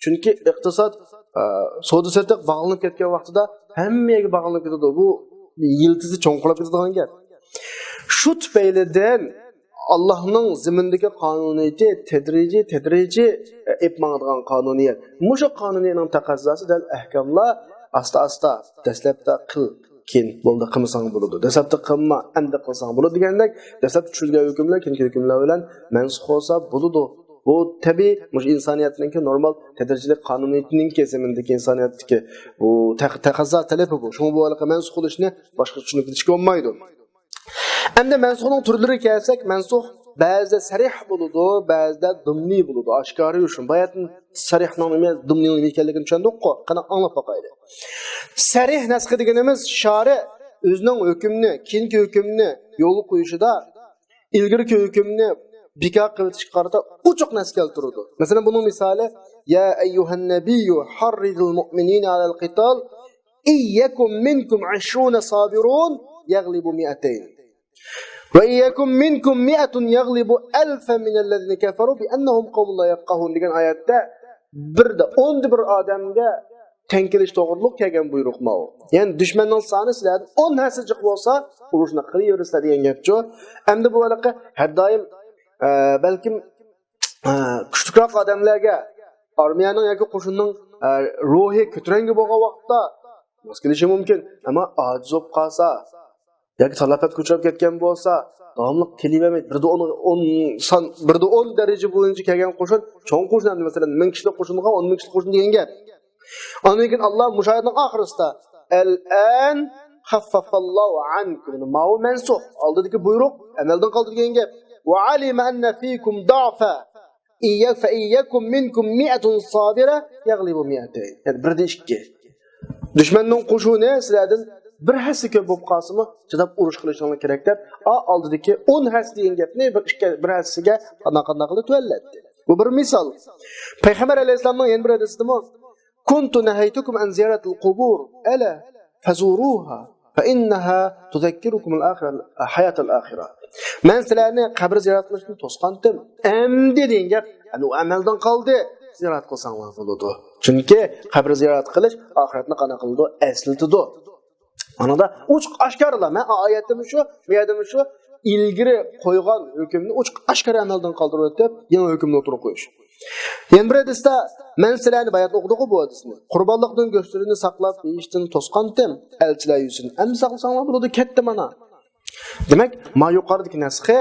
چۈنكى ئىقتىساد، ئە، سودا سېتىق باغلىنىپ كەتكەن ۋاقتىدا ھەممە يەرگە باغلىنىپ كېتىدۇ. بۇ يىلتىزى چوڭقۇرلاپ كېتىدىغان گەپ. شۇ تۈپەيلىدىن ئاللانىڭ زېمىندىكى قانۇنىيىتى تەدرىجىي، تەدرىجىي، ئە، ئېلىپ ماڭىدىغان قانۇنىيەت. مۇشۇ قانۇنىيەتنىڭ تەقەززاسى دەل ئەھكاملار ئاستا-ئاستا، دەسلەپتە قىل، كېيىن بولدى، قىلمىساڭ بولىدۇ. دەسلەپتە قىلما، ئەمدى قىلساڭ بولىدۇ دېگەندەك، دەسلەپتە چۈشۈرۈلگەن ھۆكۈملەر كېيىنكى ھۆكۈملەر بىلەن مەنسۇخ بولسا بولىدۇ. بۇ تەبىئىي، مۇشۇ ئىنسانىيەتنىڭكى نورمال تەدرىجىلىك قانۇنىيىتىنىڭكى زېمىنىدىكى ئىنسانىيەتتىكى بۇ تەق-، تەقەززا تەلىپى بۇ. شۇڭا بۇ ھالقا مەنسۇخ قىلىشنى باشقىچە چۈشىنىپ كېتىشكە بولمايدۇ. ئەمدى مەنسۇخنىڭ تۈرلىرىگە كەلسەك، مەنسۇخ بەزىدە سەرىھ بولىدۇ، بەزىدە دىمنىي بولىدۇ، ئاشكارا يوشۇرۇن. باياتىن سەرىھنىڭ نېمە، دىمنىينىڭ نېمە ئىكەنلىكىنى چۈشەندۇققۇ؟ قېنى ئاڭلاپ باقايلى. سەرىھ نەسخ دېگىنىمىز شارى ئۆزىنىڭ ھۆكۈمنى، كېيىنكى ھۆكۈمنى يولغا قويۇشىدا ئىلگىرىكى ھۆكۈمنى بىكار قىلىۋېتىشكە قارىتا ئوچۇق نەسكە كەلتۈرىدۇ. مەسىلەن، بۇنىڭ مىسالى، يا أيها النبي حرض المؤمنين على القتال إن يكن منكم عشرون صابرون يغلبوا مائتين وإن يكن منكم مائة يغلبوا ألفا من الذين كفروا بأنهم قوم لا يفقهون دېگەن ئايەتتە بىردە ئوندا بىر ئادەمگە تەڭ كېلىش توغرۇلۇق كەلگەن بۇيرۇق ماۋۇ. يەنى دۈشمەننىڭ سانى سىلەردىن ئون ھەسسە جىق بولسا، ئۇرۇشنى قىلىۋېرىسىلەر دېگەن گەپچۇ. ئەمدى بۇ ھېلىقى ھەر دائىم، ئە، بەلكىم، ئە، كۈچلۈكرەك ئادەملەرگە، ئارمىيەنىڭ ياكى قوشۇننىڭ، ئە، روھى كۆتۈرەڭگۈ بولغان ۋاقىتتا ماس كېلىشى مۇمكىن. ئەمما ئاجىز بولۇپ قالسا، ياكى تالاپەتكە ئۇچراپ كەتكەن بولسا، داۋاملىق كېلىۋەرمەيدۇ. بىردە ئون، ئون سان، بىردە ئون دەرىجە بويىچە كەلگەن قوشۇن، چوڭ قوشۇن ئەمدى، مەسىلەن، مىڭ كىشىلىك قوشۇنغا ئون مىڭ كىشىلىك قوشۇن دېگەن گەپ. ئاندىن كېيىن ئاللا مۇشۇ ئايەتنىڭ ئاخىرىسىدا، الآن خفف الله عنكم، ماۋۇ مەنسۇخ، ئالدىدىكى بۇيرۇق ئەمەلدىن قالدى دېگەن گەپ. وعلم أن فيكم ضعفا، فإن يكن منكم مائة صابرة يغلبوا مائتين. يەنى بىردە ئىككى. دۈشمەننىڭ قوشۇنى سىلەردىن بىر ھەسسە كۆپ بولۇپ قالسىمۇ، چىداپ ئۇرۇش قىلىشىڭلار كېرەك دەپ، ئا، ئالدىدىكى ئون ھەسسە دېگەن گەپنى بىر ئىككى، بىر ھەسسىگە قانداق قانداق قىلىپ تۆۋەنلەتتى. بۇ بىر مىسال. پەيغەمبەر ئەلەيھىسسالامنىڭ يەنە بىر ھەدىسىدىمۇ، كنت نهيتكم عن زيارة القبور، ألا فزوروها فإنها تذكركم الآخرة، حياة الآخرة. مەن سىلەرنى قەبرە زىيارەت قىلىشتىن توسقانتىم. ئەمدى دېگەن گەپ، ئەمدى ئۇ ئەمەلدىن قالدى. زىيارەت قىلساڭلار بولىدۇ. چۈنكى قەبرە زىيارەت قىلىش ئاخىرەتنى قانداق قىلىدۇ؟ ئەسلىتىدۇ. ئاڭلىدى؟ ئوچۇق ئاشكارىلا، مەن ئايەتتىمۇ شۇ، بۇ يەردىمۇ شۇ، ئىلگىرى قويغان ھۆكۈمنى ئوچۇق ئاشكارا ئەمەلدىن قالدۇرۇۋېتىپ، يېڭى ھۆكۈمنى ئوتتۇرىغا قويۇش. يەنە بىر ھەدىستە، مەن سىلەرنى، باياتىن ئوقۇدۇققۇ بۇ ھەدىسنى، قۇربانلىقتىن گۆشلىرىنى ساقلاپ يېيىشتىن توسقانتىم، ئەلچىلەر يۈزىدىن. ئەمدى ساقلىساڭلار بولىدۇ، كەتتى مانا. دېمەك، ما يۇقىرىدىكى نەسخى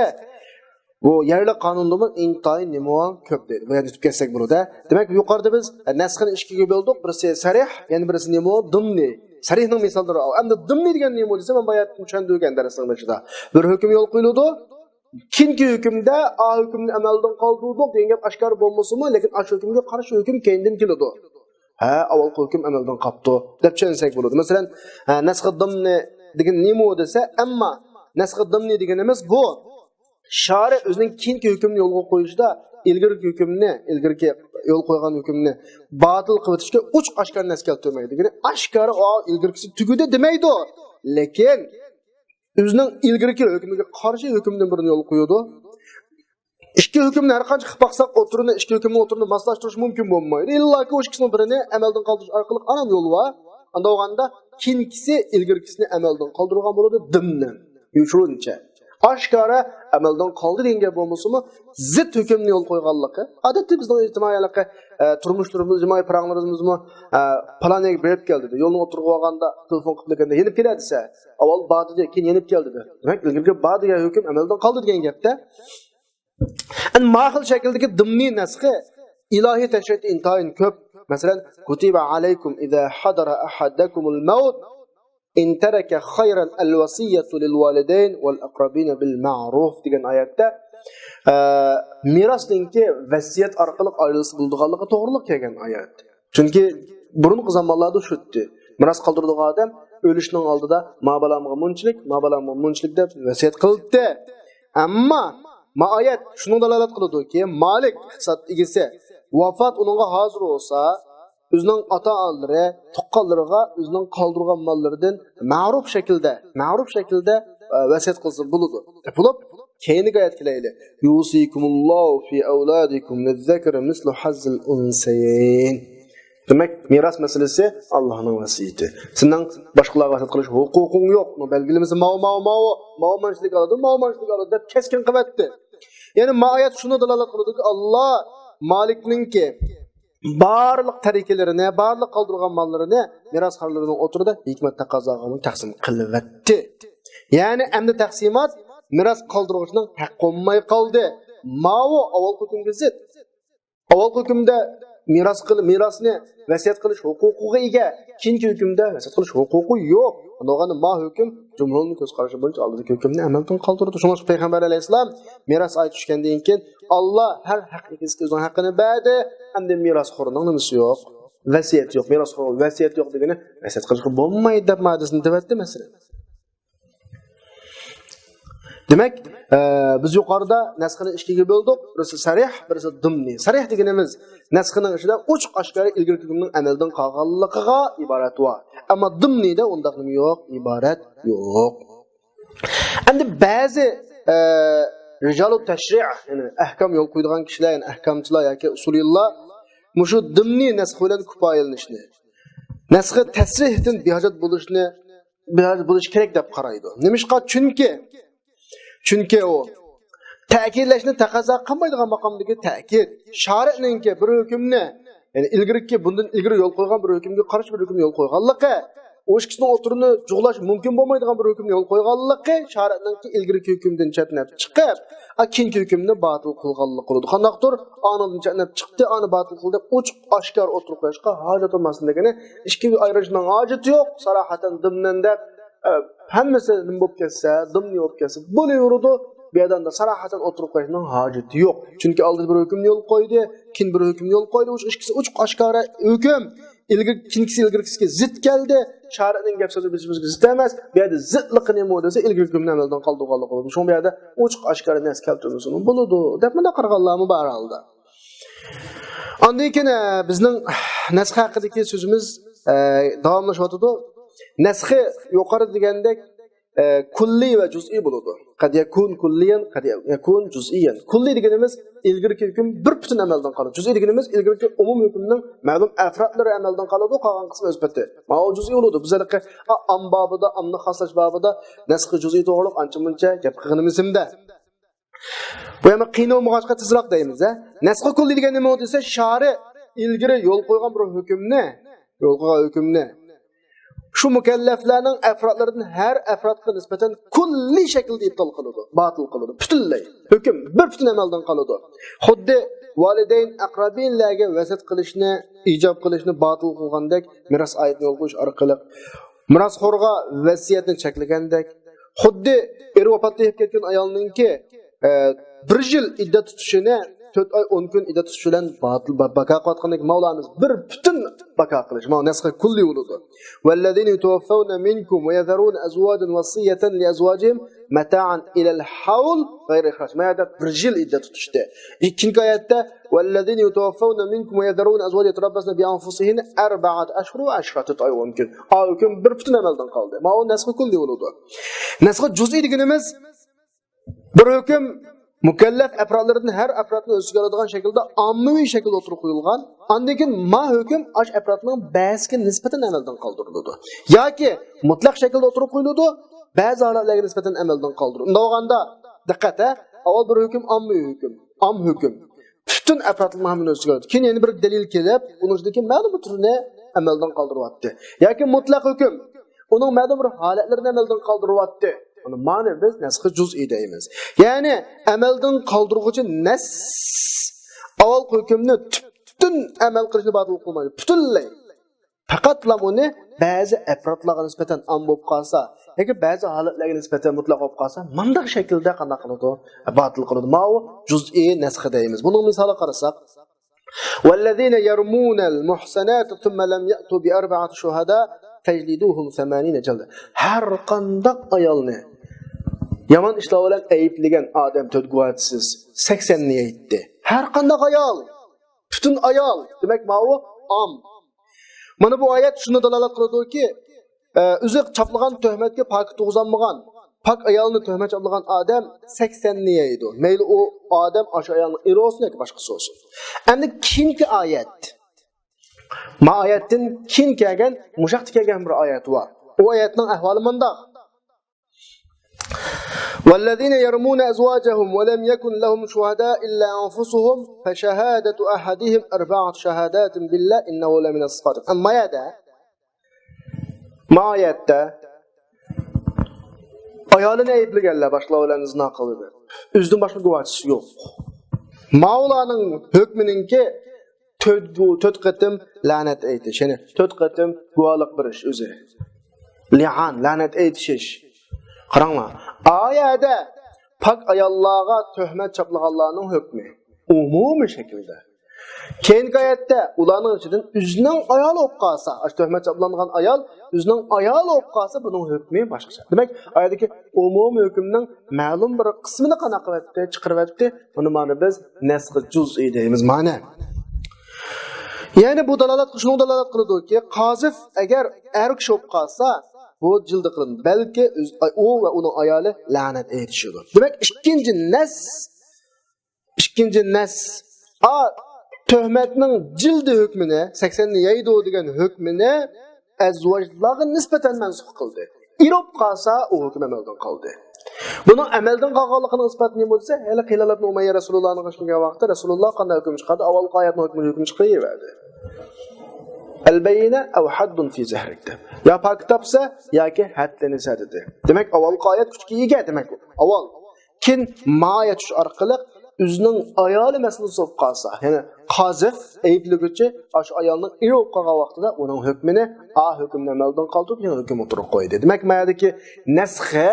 بۇ يەرلىك قانۇندىمۇ ئىنتايىن نېمىۋالغان كۆپ دەيدۇ. بۇ يەردە ئۆتۈپ كەتسەك بولىدۇ. دېمەك، يۇقىرىدا بىز نەسخنى ئىككىگە بۆلدۇق. بىرسى سەرىھ، يەنە بىرسى نېمە؟ دىمنى. سەرىھنىڭ مىساللىرى. ئەمدى دىمنى دېگەن نېمە دېسە، مەن باياتىن چۈشەندۈرگەن دەرسنىڭ بېشىدا. بىر ھۆكۈم يولغا قويۇلىدۇ. كېيىنكى ھۆكۈمدە ئا ھۆكۈمنى ئەمەلدىن قالدۇردۇق دېگەن گەپ ئاشكارا بولمىسىمۇ، لېكىن ئاشۇ ھۆكۈمگە قارشى ھۆكۈم كەينىدىن كېلىدۇ. ھە، ئاۋۋالقى ھۆكۈم ئەمەلدىن قاپتۇ دەپ چۈشەنسەك بولىدۇ. مەسىلەن، ھە، نەسخى دىمنى دېگەن نېمە دېسە، ئەمما نەسخى دىمنى دېگىنىمىز بۇ. شارى ئۆزىنىڭ كېيىنكى ھۆكۈمنى يولغا قويۇشىدا ئىلگىرىكى ھۆكۈمنى، ئىلگىرىكى يول قويغان ھۆكۈمنى باتىل قىلىۋېتىشكە ئوچۇق ئاشكارا نەس كەلتۈرمەيدۇ. يەنى ئاشكارا ئۇ ئىلگىرىكىسى تۈگىدى دېمەيدۇ. لېكىن ئۆزىنىڭ ئىلگىرىكى ھۆكمىگە قارشى ھۆكۈمدىن بىرنى يولغا قويىدۇ. ئىككى ھۆكۈمنى ھەر قانچە قىلىپ باقساق، ئوتتۇرىنى، ئىككى ھۆكۈمنىڭ ئوتتۇرىنى ماسلاشتۇرۇش مۇمكىن بولمايدۇ. ئىللاكى ئۇ ئىككىسىنىڭ بىرىنى ئەمەلدىن قالدۇرۇش ئارقىلىق ئانان يول بار. ئانداق بولغاندا كېيىنكىسى ئىلگىرىكىسىنى ئەمەلدىن قالدۇرغان بولىدۇ، دىمنى. يوشۇرۇنچە. ئاشكارا ئەمەلدىن قالدى دېگەن گەپ بولمىسىمۇ، زىت ھۆكۈمنى يول قويغانلىقى. ئادەتتە بىزنىڭ ئىجتىمائىي ھېلىقى، ئە، تۇرمۇشلىرىمىز، ئىجتىمائىي پاراڭلىرىمىزمۇ، ئە، پالان يەرگە بېرىپ كەل دېدى. يولنىڭ ئوتتۇرىغا بارغاندا تېلېفون قىلىپ كەلگەندە، يېنىپ كېلە دېسە، ئاۋۋال بار دېدى، كېيىن يېنىپ كەل دېدى. دېمەك، ئىلگىرىكى بار دېگەن ھۆكۈم ئەمەلدىن قالدى دېگەن گەپتە. ئەنە ما خىل شەكىلدىكى دىمنى نەسخى ئىلاھىي تەشرىئاتتا ئىنتايىن كۆپ. مەسىلەن، كۇتىبە ئەلەيكۇم ئىزا ھەدەرە ئەھەدەكۇمۇل مەۋت ئىن تەرەكە خەيرەن ئەلۋەسىيەتۇ لىلۋالىدەين ۋەلئەقرەبىنە بىلمەئرۇف دېگەن ئايەتتە، ئە، مىراسنىڭكى ۋەسىيەت ئارقىلىق ئايرىلسا بولىدىغانلىقى توغرىلىق كەلگەن ئايەت. چۈنكى بۇرۇنقى زامانلاردا شۇتتى. مىراس قالدۇرىدىغان ئادەم ئۆلۈشنىڭ ئالدىدا ما بالامغا مۇنچىلىك، ما بالامغا مۇنچىلىك دەپ ۋەسىيەت قىلدى. ئەمما ما ئايەت شۇنىڭ دالالەت قىلىدۇكى، مالىك، ئىقتىساد ئىگىسى، ۋاپات ئۇنىڭغا ھازىر بولسا، ئۆزىنىڭ ئاتا-ئانىلىرى، تۇغقانلىرىغا ئۆزىنىڭ قالدۇرغان ماللىرىدىن مەرۇپ شەكىلدە، مەرۇپ شەكىلدە، ئە، ۋەسىيەت قىلسا بولىدۇ. بولۇپ، كەينىدىكى ئايەتكە كېلەيلى. يۇسىكۇمۇللاھۇ فى ئەۋلادىكۇم لىززەكىرى مىسلۇ ھەززىل ئۇنسەيەين. دېمەك، مىراس مەسىلىسى ئاللاھنىڭ ۋەسىيىتى. سېنىڭ باشقىلارغا ۋەسىيەت قىلىش ھوقۇقۇڭ يوق. بۇنى بەلگىلىمىسى ماۋۇ، ماۋۇ، ماۋۇ، ماۋۇ مانچىلىك ئالىدۇ، ماۋۇ مانچىلىك ئالىدۇ دەپ كەسكىن قىلىۋەتتى. يەنى ما ئايەت شۇنى دالالەت قىلىدۇكى، ئاللا مالىكنىڭكى بارلىق تەرىكىلىرىنى، بارلىق قالدۇرغان ماللىرىنى مىراسخورلىرىنىڭ ئوتتۇرىدا ھېكمەت تەقەززا قىلغان تەقسىم قىلىۋەتتى. يەنى ئەمدى تەقسىمات مىراس قالدۇرغۇچىنىڭ ھەققى بولماي قالدى. ماۋۇ ئاۋۋالقى ھۆكۈمگە زىت. ئاۋۋالقى ھۆكۈمدە مىراس قىل-، مىراسنى ۋەسىيەت قىلىش ھوقۇقىغا ئىگە، كېيىنكى ھۆكۈمدە ۋەسىيەت قىلىش ھوقۇقى يوق. ئۇنداق بولغاندا ما ھۆكۈم جۇمھۇرنىڭ كۆز قارىشى بويىچە ئالدىدىكى ھۆكۈمنى ئەمەلدىن قالدۇرىدۇ. شۇڭا پەيغەمبەر ئەلەيھىسسالام مىراس ئايىتى چۈشكەندىن كېيىن، ئاللا ھەر ھەق ئىگىسىگە ئۆزىنىڭ ھەققىنى بەردى، ئەمدى مىراسخورنىڭ نېمىسى يوق؟ ۋەسىيەت يوق. مىراسخورغا ۋەسىيەت يوق دېگىنى ۋەسىيەت قىلىشقا بولمايدۇ دەپ ماددىسىنى دېۋەتتى، مەسىلەن. دېمەك، ئە، بىز يۇقىرىدا نەسخنى ئىككىگە بۆلدۇق. بىرسى سەرىھ، بىرسى دىمنى. سەرىھ دېگىنىمىز نەسخنىڭ ئىچىدە ئوچۇق ئاشكارا ئىلگىرىكى ھۆكۈمنىڭ ئەمەلدىن قالغانلىقىغا ئىبارەت بار. ئەمما دىمنىدە ئۇنداق نېمە يوق؟ ئىبارەت يوق. ئەمدى بەزى، ئە، رىجالۇ تەشرىئ، يەنى ئەھكام يول قويىدىغان كىشىلەر، يەنى ئەھكامچىلار ياكى ئۇسۇلىيلار مۇشۇ دىمنى نەسخ بىلەن كۇپايىلىنىشنى، نەسخى تەسرىھتىن بىھاجەت بولۇشنى، بىھاجەت بولۇش كېرەك دەپ قارايدۇ. نېمىشقا؟ چۈنكى، چۈنكى ئۇ تەكىتلەشنى تەقەززا قىلمايدىغان ماقامدىكى تەكىت. شارىئنىڭكى بىر ھۆكۈمنى، يەنى ئىلگىرىكى، بۇندىن ئىلگىرى يول قويغان بىر ھۆكۈمگە قارشى بىر ھۆكۈم يول قويغانلىقى، ئۇ ئىككىسىنىڭ ئوتتۇرىنى جۇغلاش مۇمكىن بولمايدىغان بىر ھۆكۈم يول قويغانلىقى شارىئنىڭكى ئىلگىرىكى ھۆكۈمدىن چەتنەپ چىقىپ، ئا، كېيىنكى ھۆكۈمنى باتىل قىلغانلىق بولىدۇ. قانداقتۇر ئانىدىن چەتنەپ چىقتى، ئانى باتىل قىلدى دەپ ئوچۇق ئاشكارا ئوتتۇرىغا قويۇشقا ھاجەت بولماستىن دېگىنى، ئىككىگە ئايرىشنىڭ ھاجىتى يوق. ساراھەتەن دىمنەن دەپ، ئە، ھەممىسى نېمە بولۇپ كەتسە، دىمنى بولۇپ كەتسە بولۇۋېرىدۇ. بۇ يەردە ئەمدى ساراھەتەن ئوتتۇرىغا قويۇشنىڭ ھاجىتى يوق. چۈنكى ئالدىدا بىر ھۆكۈمنى يول قويدى، كېيىن بىر ھۆكۈمنى يول قويدى. ئۇ ئىككىسى ئوچۇق ئاشكارا ھۆكۈم. ئىلگىرى، كېيىنكىسى ئىلگىرىكىسىگە زىت كەلدى. شارىئنىڭ گەپ سۆزى بىز-، بىزگە زىت ئەمەس. بۇ يەردە زىتلىقى نېمە دېسە، ئىلگىرىكى ھۆكۈمنى ئەمەلدىن قالدۇرغانلىق بولىدۇ. شۇڭا بۇ يەردە ئوچۇق ئاشكارا نەس كەلتۈرمىسىمۇ بولىدۇ دەپ مۇنداق قارىغانلارمۇ بار ھالدا. ئاندىن كېيىن، ئە، بىزنىڭ نەسخ ھەققىدىكى سۆزىمىز، ئە، داۋاملىشىۋاتىدۇ. نەسخى يۇقىرىدا دېگەندەك، ئە، كۇللىي ۋە جۇزئىي بولىدۇ. قەد يەكۇن كۇللىيەن، قەد يەكۇن جۇزئىيەن. كۇللىي دېگىنىمىز ئىلگىرىكى ھۆكۈم بىر پۈتۈن ئەمەلدىن قالىدۇ. جۇزئىي دېگىنىمىز ئىلگىرىكى ئومۇم ھۆكۈمنىڭ مەلۇم ئەپرادلىرى ئەمەلدىن قالىدۇ، قالغان قىسمى ئۆز پېتى. ماۋۇ جۇزئىي بولىدۇ. بىز ھېلىقى، ئا، ئام بابىدا، ئامنى خاسلاش بابىدا نەسخى جۇزئىي توغرىلىق ئانچە مۇنچە گەپ قىلغىنىمىز ھەمدە. بۇ يەنە قىيىن بولمىغاچقا تېزراق دەيمىز، ھە؟ نەسخى كۇللىي دېگەن نېمە دېسە، شارى ئىلگىرى يول قويغان بىر ھۆكۈمنى، يول قويغان ھۆكۈمنى شۇ مۇكەللەفلەرنىڭ ئەپرادلىرىدىن ھەر ئەپرادقا نىسبەتەن كۇللىي شەكىلدە ئىبتال قىلىدۇ، باتىل قىلىدۇ، پۈتۈنلەي. ھۆكۈم بىر پۈتۈن ئەمەلدىن قالىدۇ. خۇددى ۋالىدەين، ئەقرەبىنلەرگە ۋەسىيەت قىلىشنى، ئىجاب قىلىشنى باتىل قىلغاندەك، مىراس ئايىتىنى يول قويۇش ئارقىلىق مىراسخورغا ۋەسىيەتنى چەكلىگەندەك، خۇددى ئېرى ۋاپات تېپىپ كەتكەن ئايالنىڭكى، ئە، بىر يىل ئىددەت تۇتۇشىنى تۆت ئاي ئون كۈن ئىددەت تۇتۇش بىلەن باتىل، با-، باكا قىلىۋاتقاندەك مەۋلامىز بىر پۈتۈن باكا قىلىش. مانا نەسخى كۇللىي بولىدۇ. والذين يتوفون منكم ويذرون أزواجا وصية لأزواجهم متاعا إلى الحول غير إخراج. ما يدى بىر يىل ئىددەت تۇتۇشتى. ئىككىنچى ئايەتتە والذين يتوفون منكم ويذرون أزواجا يتربصن بأنفسهن أربعة أشهر وعشرة، تۆت ئاي ئون كۈن. ئا ھۆكۈم بىر پۈتۈن ئەمەلدىن قالدى. ماۋۇ نەسخى كۇللىي بولىدۇ. نەسخى جۇزئىي دېگىنىمىز بىر ھۆكۈم مۇكەللەپ ئەپرادلىرىدىن ھەر ئەپرادنى ئۆز ئىچىگە ئالىدىغان شەكىلدە ئاممىۋى شەكىلدە ئوتتۇرىغا قويۇلغان. ئاندىن كېيىن ما ھۆكۈم ئاش ئەپرادنىڭ بەزىسىگە نىسبەتەن ئەمەلدىن قالدۇرۇلىدۇ. ياكى مۇتلەق شەكىلدە ئوتتۇرىغا قويۇلىدۇ، بەزى ھالەتلەرگە نىسبەتەن ئەمەلدىن قالدۇرۇلىدۇ. ئۇنداق بولغاندا، دىققەت، ھە، ئاۋۋال بىر ھۆكۈم ئاممىۋى ھۆكۈم، ئام ھۆكۈم. پۈتۈن ئەپرادلارنىڭ ھەممىنى ئۆز ئىچىگە ئالدى. كېيىن يەنە بىر دەلىل كېلىپ، ئۇنىڭ ئىچىدىكى مەلۇم بىر تۈرىنى ئەمەلدىن قالدۇرۇۋەتتى. ياكى مۇتلەق ھۆكۈم، ئۇنىڭ مەلۇم بىر ھالەتلىرىنى ئەمەلدىن قالدۇرۇۋەتتى. ئۇنى مانا بىز نەسخى جۇزئىي دەيمىز. يەنى ئەمەلدىن قالدۇرغۇچى نەس ئاۋۋالقى ھۆكۈمنى پۈتۈن ئەمەل قىلىشنى باتىل قىلمايدۇ. پۈتۈنلەي. پەقەتلا ئۇنى بەزى ئەپرادلارغا نىسبەتەن ئام بولۇپ قالسا ياكى بەزى ھالەتلەرگە نىسبەتەن مۇتلەق بولۇپ قالسا، مانداق شەكىلدە قانداق قىلىدۇ؟ باتىل قىلىدۇ. ماۋۇ جۇزئىي نەسخ دەيمىز. بۇنىڭ مىسالىغا قارىساق، والذين يرمون المحصنات ثم لم يأتوا بأربعة شهداء فاجلدوهم ثمانين جلدة. ھەر قانداق ئايالنى يامان ئىشلار بىلەن ئەيىبلىگەن ئادەم تۆت گۇۋاھچىسىز سەكسەننى يەيتتى. ھەر قانداق ئايال، پۈتۈن ئايال. دېمەك، ماۋۇ ئام. مانا بۇ ئايەت شۇنى دالالەت قىلىدۇكى، ئە، ئۆزى چاپلىغان تۆھمەتكە پاكىت تۇرغۇزالمىغان، پاك ئايالنى تۆھمەت چاپلىغان ئادەم سەكسەننى يەيدۇ. مەيلى ئۇ ئادەم ئاشۇ ئايالنىڭ ئېرى بولسۇن ياكى باشقىسى بولسۇن. ئەمدى كېيىنكى ئايەت. ما ئايەتتىن كېيىن كەلگەن، مۇشۇ ھەقتە كەلگەن بىر ئايەت بار. ئۇ ئايەتنىڭ ئەھۋالى مۇنداق. والذين يرمون أزواجهم ولم يكن لهم شهداء إلا أنفسهم فشهادة أحدهم أربع شهادات بالله إنه لمن الصادقين. ئەمما يەردە، ما يەردە ئايالىنى ئەيىبلىگەنلەر باشقىلار بىلەن زىنا قىلدى. ئۆزىدىن باشقا گۇۋاھچىسى يوق. ماۋۇلارنىڭ ھۆكمىنىڭكى تۆت، تۆت قېتىم لەنەت ئېيتىش، يەنى تۆت قېتىم گۇۋاھلىق بېرىش ئۆزى. لىئان، لەنەت ئېيتىش. قاراڭلار، ئايەدە پاك ئاياللارغا تۆھمەت چاپلىغانلارنىڭ ھۆكمى ئومۇمىي شەكىلدە. كېيىنكى ئايەتتە ئۇلارنىڭ ئىچىدىن ئۆزىنىڭ ئايالى بولۇپ قالسا، ئاشۇ تۆھمەت چاپلانغان ئايال ئۆزىنىڭ ئايالى بولۇپ قالسا، بۇنىڭ ھۆكمى باشقىچە. دېمەك، ئايەتتىكى ئومۇمىي ھۆكۈمنىڭ مەلۇم بىر قىسمىنى قانداق قىلىۋەتتى، چىقىرىۋەتتى. بۇنى مانا بىز نەسخ جۇزئىي دەيمىز، مانا. يەنى بۇ دالالەت، شۇنىڭغا دالالەت قىلىدۇكى، قازىف ئەگەر ئەر كىشى بولۇپ قالسا، بۇ جىلدە قىلىنىدۇ. بەلكى ئۆز، ئۇ ۋە ئۇنىڭ ئايالى لەنەت ئېيتىشىدۇ. دېمەك، ئىككىنچى نەس، ئىككىنچى نەس، ئا، تۆھمەتنىڭ جىلدى ھۆكمىنى، سەكسەننى يەيدۇ دېگەن ھۆكمىنى ئەزۋاجلارغا نىسبەتەن مەنسۇخ قىلدى. ئېر بولۇپ قالسا، ئۇ ھۆكۈم ئەمەلدىن قالدى. بۇنىڭ ئەمەلدىن قالغانلىقىنىڭ ئىسپاتى نېمە دېسە، ھېلى ھىلال ئىبنى ئۇمەييە رەسۇلۇللانىڭ قېشىغا كەلگەن ۋاقىتتا رەسۇلۇللا قانداق ھۆكۈم چىقاردى؟ ئاۋۋالقى ئايەتنىڭ ھۆكمىنى، ھۆكۈم چىقىرىۋەردى. ئەلبەييىنە ئەۋ ھەددۇن فى زەھرىك دەپ. يا پاك تاپسا، ياكى ھەدلىنىسە دېدى. دېمەك، ئاۋۋالقى ئايەت كۈچكە ئىگە، دېمەك، ئاۋۋال. كېيىن ما يەتۈش ئارقىلىق ئۆزىنىڭ ئايالى مەسىلىسى بولۇپ قالسا، يەنى قازىف، ئەيىبلىگۈچى، ئاشۇ ئايالنىڭ ئېرى بولۇپ قالغان ۋاقتىدا ئۇنىڭ ھۆكمىنى، ئا ھۆكۈمنى ئەمەلدىن قالدۇرۇپ، يېڭى ھۆكۈم ئوتتۇرىغا قويدى. دېمەك، ما يەردىكى نەسخى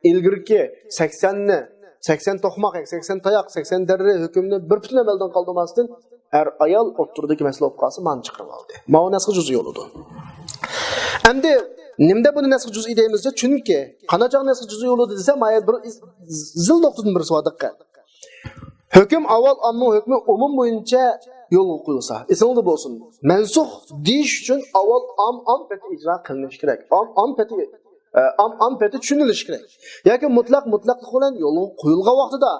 ئىلگىرىكى سەكسەننى، سەكسەن توقماق، سەكسەن تاياق، سەكسەن دەررە ھۆكۈمنى بىر پۈتۈن ئەمەلدىن قالدۇرماستىن، ئەر ئايال ئوتتۇرىدىكى مەسىلە بولۇپ قالسا، مانى چىقىرىۋالدى. ماۋۇ نەسخ جۇزئىي بولىدۇ. ئەمدى نېمىدە بۇنى نەسخ جۇزئىي دەيمىز دە؟ چۈنكى قانداق نەسخ جۇزئىي بولىدۇ دېسە، ما يەردە بىر زىل نۇقتىدىن بىرسى بار، دىققەت. ھۆكۈم ئاۋۋال ئامنىڭ ھۆكمى ئومۇم بويىچە يولغا قويۇلسا، ئېسىڭلاردا بولسۇن. مەنسۇخ دېيىش ئۈچۈن ئاۋۋال ئام، ئام پېتى ئىجرا قىلىنىشى كېرەك. ئام، ئام پېتى، ئە، ئام، ئام پېتى چۈشىنىلىشى كېرەك. ياكى مۇتلەق، مۇتلەقلىق بىلەن يولغا قويۇلغان ۋاقتىدا،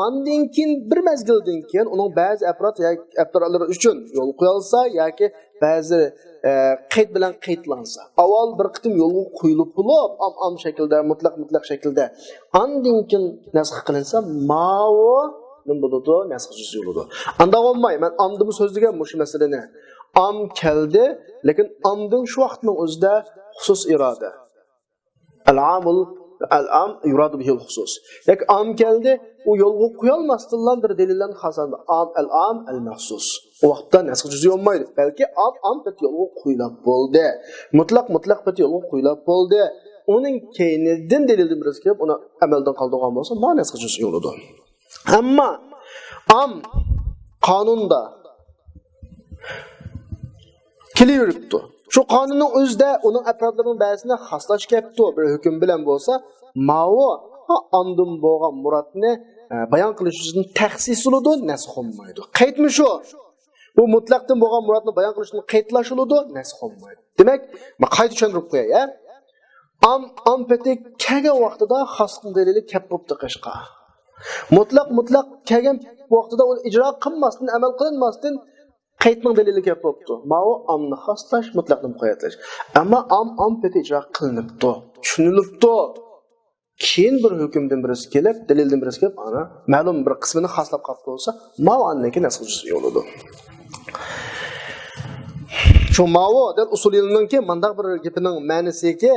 ئاندىن كېيىن بىر مەزگىلدىن كېيىن ئۇنىڭ بەزى ئەپراد ياكى ئەپرادلىرى ئۈچۈن يولغا قويۇلسا ياكى بەزى، ئە، قەيت بىلەن قەيتلەنسە، ئاۋۋال بىر قېتىم يولغا قويۇلۇپ بولۇپ، ئام، ئام شەكىلدە، مۇتلەق، مۇتلەق شەكىلدە، ئاندىن كېيىن نەسخ قىلىنسا، ماۋۇ نېمە بولىدۇ؟ نەسخ جۇزئىي بولىدۇ. ئانداق بولماي، مەن ئاندىنمۇ سۆزلىگەن مۇشۇ مەسىلىنى. ئام كەلدى، لېكىن ئاندىن شۇ ۋاقىتنىڭ ئۆزىدە خۇسۇس ئىرادە. ئەل-ئامۇل، ئەل-ئام يۇرادۇ بىھىل خۇسۇس. ياكى ئام كەلدى، ئۇ يولغا قويالماستىنلا بىر دەلىللەرنى خاسلاندى. ئام، ئەل-ئام، ئەل-مەخسۇس. ئۇ ۋاقىتتا نەسخ جۇزئىي بولمايدۇ. بەلكى ئام، ئام پېتى يولغا قويۇلۇپ بولدى. مۇتلەق، مۇتلەق پېتى يولغا قويۇلۇپ بولدى. ئۇنىڭ كەينىدىن دەلىلدىن بىرسى كېلىپ، ئۇنى ئەمەلدىن قالدۇرغان بولسا، ما نەسخ جۇزئىي بولىدۇ. ئەمما ئام قانۇندا كېلىۋېرىپتۇ. شۇ قانۇننىڭ ئۆزىدە ئۇنىڭ ئەپرادلىرىنىڭ بەزىسىنى خاسلاش كەپتۇ بىر ھۆكۈم بىلەن بولسا، ماۋۇ ئاندىن بولغان مۇرادنى، ئە، بايان قىلىش يۈزىسىدىن تەخسىس بولىدۇ، نەسخ بولمايدۇ. قەيتمۇ شۇ. بۇ مۇتلەقتىن بولغان مۇرادنى بايان قىلىشتىن قەيتلاش بولىدۇ، نەسخ بولمايدۇ. دېمەك، مەن قايتا چۈشەندۈرۈپ قوياي، ھە؟ ئام، ئام پېتى كەلگەن ۋاقتىدا خاسلىقنىڭ دەلىلى كەپ بوپتۇ قېشىغا. مۇتلەق، مۇتلەق كەلگەن ۋاقتىدا ئۇنى ئىجرا قىلماستىن، ئەمەل قىلىنماستىن، قەيتنىڭ دەلىلى كەپ بوپتۇ. ماۋۇ ئامنى خاسلاش، مۇتلەقنى مۇقەييەتلەش. ئەمما ئام، ئام پېتى ئىجرا قىلىنىپتۇ، چۈشىنىلىپتۇ. كېيىن بىر ھۆكۈمدىن بىرسى كېلىپ، دەلىلدىن بىرسى كېلىپ، ئانا مەلۇم بىر قىسمىنى خاسلاپ قاپتۇ بولسا، ماۋۇ ئاندىن كېيىن نەسخ جۇزئىي بولىدۇ. شۇ ماۋۇ دەل ئۇسۇلىينىڭكى مانداق بىر گېپىنىڭ مەنىسىكى،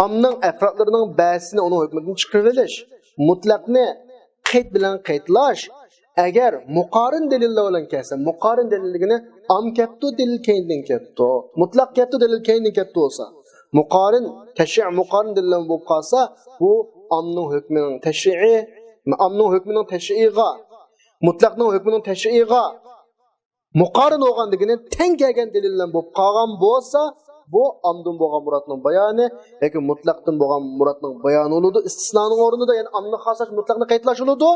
ئامنىڭ ئەپرادلىرىنىڭ بەزىسىنى ئۇنىڭ ھۆكمىدىن چىقىرىۋېلىش، مۇتلەقنى قەيت بىلەن قەيتلاش. ئەگەر مۇقارىن دەلىللەر بىلەن كەلسە، مۇقارىن دەلىل دېگىنى ئام كەپتۇ، دەلىل كەينىدىن كەپتۇ. مۇتلەق كەپتۇ، دەلىل كەينىدىن كەپتۇ بولسا، مۇقارىن، تەشرىئ مۇقارىن دەلىل بولۇپ قالسا، بۇ ئامنىڭ ھۆكمىنىڭ تەشرىئى، ئامنىڭ ھۆكمىنىڭ تەشرىئىغا، مۇتلەقنىڭ ھۆكمىنىڭ تەشرىئىغا مۇقارىن بولغان دېگىنى تەڭ كەلگەن دەلىل بىلەن بولۇپ قالغان بولسا، بۇ ئامدىن بولغان مۇرادنىڭ بايانى ياكى مۇتلەقتىن بولغان مۇرادنىڭ بايانى بولىدۇ. ئىستىسنانىڭ ئورنىدا، يەنى ئامنى خاسلاش، مۇتلەقنى قەيتلاش بولىدۇ.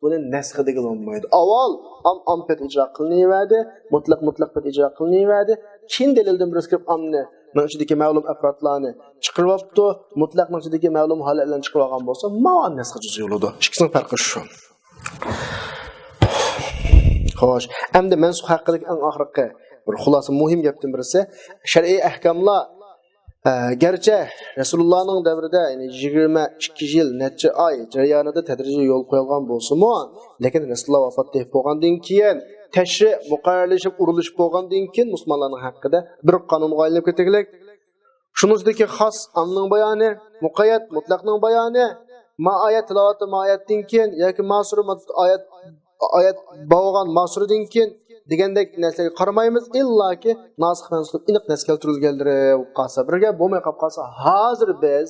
بۇنى نەسخ دېگىلى بولمايدۇ. ئاۋۋال ئام، ئام پېتى ئىجرا قىلىنىۋەردى، مۇتلەق، مۇتلەق پېتى ئىجرا قىلىنىۋەردى. كېيىن دەلىلدىن بىرسى كىرىپ ئامنىڭ ئىچىدىكى مەلۇم ئەپرادلارنى چىقىرىۋاپتۇ، مۇتلەقنىڭ ئىچىدىكى مەلۇم ھالەتلەرنى چىقىرىۋالغان بولسا، ماۋۇ نەسخ جۇزئىي بولىدۇ. ئىككىسىنىڭ پەرقى شۇ. خوش، ئەمدى مەنسۇخ ھەققىدىكى ئەڭ ئاخىرقى بىر خۇلاسە، مۇھىم گەپتىن بىرسى، شەرئىي ئەھكاملار ئە، گەرچە رەسۇلۇللانىڭ دەۋرىدە، يەنى يىگىرمە ئىككى يىل، نەچچە ئاي جەريانىدا تەدرىجىي يول قويۇلغان بولسىمۇ، لېكىن رەسۇلۇللا ۋاپات تېپىپ بولغاندىن كېيىن، تەشرىئ مۇقەررەرلىشىپ، ئۇرۇلۇشۇپ بولغاندىن كېيىن، مۇسۇلمانلارنىڭ ھەققىدە بىر قانۇنغا ئايلىنىپ كېتىگلىك. شۇنىڭ ئىچىدىكى خاس ئامنىڭ بايانى، مۇقەييەت مۇتلەقنىڭ بايانى، ما ئايەت تىلاۋەتى ما ئايەتتىن كېيىن ياكى ما سۈرە مۇت-، ئايەت، ئايەت بولغان ما سۈرىدىن كېيىن دېگەندەك نەرسىلەرگە قارىمايمىز، ئىللاكى ناسىخ مەنسۇخ ئېنىق نەس كەلتۈرۈلگەنلىرى بولۇپ قالسا، بىرگە بولماي قالىپ قالسا، ھازىر بىز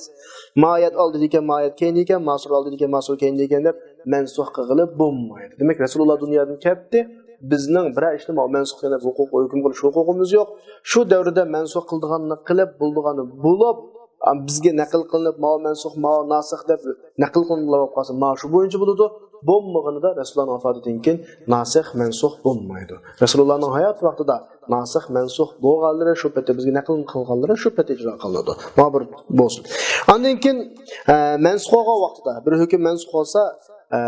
ما ئايەت ئالدىدىكەن، ما ئايەت كەينىدىكەن، ما سۈرە ئالدىدىكەن، ما سۈرە كەينىدىكەن دەپ مەنسۇخ قىلغىلى بولمايدۇ. دېمەك، رەسۇلۇللا دۇنيادىن كەتتى، بىزنىڭ بىرەر ئىشنى ماۋۇ مەنسۇخ دېگەن ھوقۇق، ھۆكۈم قىلىش ھوقۇقىمىز يوق. شۇ دەۋردە مەنسۇخ قىلىدىغاننى قىلىپ، بولىدىغاننى بولۇپ، ئا، بىزگە نەقىل قىلىنىپ، ماۋۇ مەنسۇخ، ماۋۇ ناسىخ دەپ نەقىل قىلىنغانلار بولۇپ قالسا، ماۋۇ شۇ بويىچە بولىدۇ. بولمىغىنىدا رەسۇلۇللانىڭ ۋاپاتىدىن كېيىن ناسىخ، مەنسۇخ بولمايدۇ. رەسۇلۇللانىڭ ھايات ۋاقتىدا ناسىخ، مەنسۇخ بولغانلىرى شۇ پېتى، بىزگە نەقىل قىلغانلىرى شۇ پېتى ئىجرا قىلىنىدۇ. مانا بىر بولسۇن. ئاندىن كېيىن، ئە، مەنسۇخ بولغان ۋاقتىدا، بىر ھۆكۈم مەنسۇخ بولسا، ئە،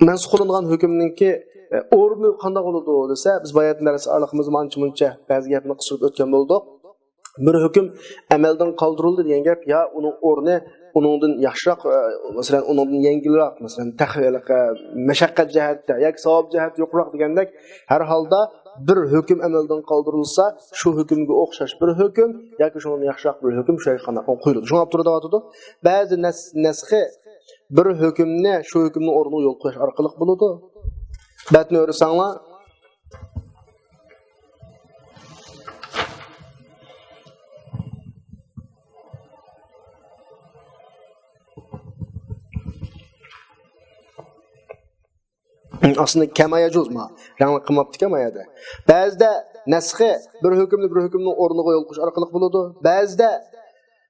مەنسۇخ قىلىنغان ھۆكۈمنىڭكى، ئە، ئورنى قانداق بولىدۇ دېسە، بىز باياتىن دەرس ئارىلىقىمىزدا ئانچە-مۇنچە بەزى گەپنى قىستۇرۇپ ئۆتكەن بولدۇق. بىر ھۆكۈم ئەمەلدىن قالدۇرۇلدى دېگەن گەپ، يا ئۇنىڭ ئورنى ئۇنىڭدىن ياخشىراق، ئە، مەسىلەن، ئۇنىڭدىن يەڭگىلراق، مەسىلەن، تەخ-، ھېلىقى مەشەققەت جەھەتتە ياكى ساۋاب جەھەتتە يۇقىرىراق دېگەندەك، ھەر ھالدا بىر ھۆكۈم ئەمەلدىن قالدۇرۇلسا، شۇ ھۆكۈمگە ئوخشاش بىر ھۆكۈم ياكى شۇنىڭدىن ياخشىراق بىر ھۆكۈم شۇ يەرگە قانداق قويۇلىدۇ. شۇڭا ئاپتور دەۋاتىدۇ، بەزى نەس-، نەسخى بىر ھۆكۈمنى شۇ ھۆكۈمنىڭ ئورنىغا يول قويۇش ئارقىلىق بولىدۇ. بەتنى ئۆرۈسەڭلار. ئاستىدا كەما يەجۇز ما. رەڭلىك قىلماپتىكەن ما يەردە. بەزىدە نەسخى بىر ھۆكۈمنى بىر ھۆكۈمنىڭ ئورنىغا يول قويۇش ئارقىلىق بولىدۇ. بەزىدە،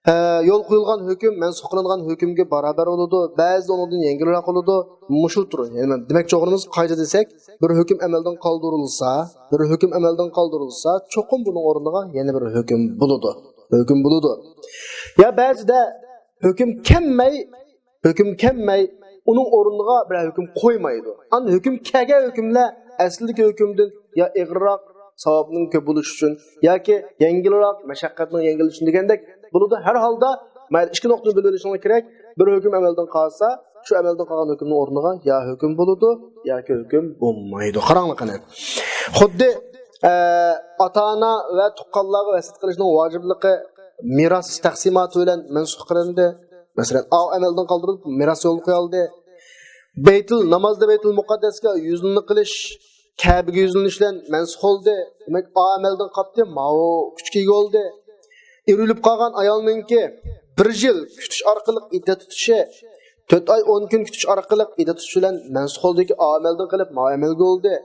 ئە، يول قويۇلغان ھۆكۈم مەنسۇخ قىلىنغان ھۆكۈمگە باراۋەر بولىدۇ. بەزىدە ئۇنىڭدىن يەڭگىلرەك بولىدۇ. مۇشۇ تۈر. يەنى دېمەكچى بولغىنىمىز قايتا دېسەك، بىر ھۆكۈم ئەمەلدىن قالدۇرۇلسا، بىر ھۆكۈم ئەمەلدىن قالدۇرۇلسا، چوقۇم بۇنىڭ ئورنىغا يەنە بىر ھۆكۈم بولىدۇ. ھۆكۈم بولىدۇ. يا بەزىدە ھۆكۈم كەلمەي، ھۆكۈم كەلمەي، ئۇنىڭ ئورنىغا بىرەر ھۆكۈم قويمايدۇ. ئاندىن ھۆكۈم كەلگەن ھۆكۈملەر ئەسلىدىكى ھۆكۈمدىن يا ئېغىرراق، ساۋابنىڭ كۆپ بولۇشى ئۈچۈن ياكى يەڭگىلراق، مەشەققەتنىڭ يەڭگىل ئۈچۈن دېگەندەك بولىدۇ. ھەر ھالدا، مانا ئىككى نۇقتىنى بىلىپ ئېلىشىڭلار كېرەك. بىر ھۆكۈم ئەمەلدىن قالسا، شۇ ئەمەلدىن قالغان ھۆكۈمنىڭ ئورنىغا يا ھۆكۈم بولىدۇ، ياكى ھۆكۈم بولمايدۇ. قاراڭلار قېنى. خۇددى، ئە، ئاتا-ئانا ۋە تۇغقانلارغا ۋەسىيەت قىلىشنىڭ ۋاجىپلىقى مىراس تەقسىماتى بىلەن مەنسۇخ قىلىندى. مەسىلەن، ئاۋۇ ئەمەلدىن قالدۇرۇلۇپ، مىراس يولغا قويۇلدى. بەيتۇل، نامازدا بەيتۇل مۇقەددەسكە يۈزلىنىش قىلىش، كەبىگە يۈزلىنىش بىلەن مەنسۇخ بولدى. دېمەك، ئا ئەمەلدىن قاپتى، ماۋۇ كۈچكە ئىگە بولدى. ئېرىلىپ قالغان ئايالنىڭكى بىر يىل كۈتۈش ئارقىلىق ئىددە تۇتۇشى، تۆت ئاي ئون كۈن كۈتۈش ئارقىلىق ئىددە تۇتۇش بىلەن مەنسۇخ بولدىكى ئا ئەمەلدىن قېلىپ، ماۋۇ ئەمەلگە بولدى.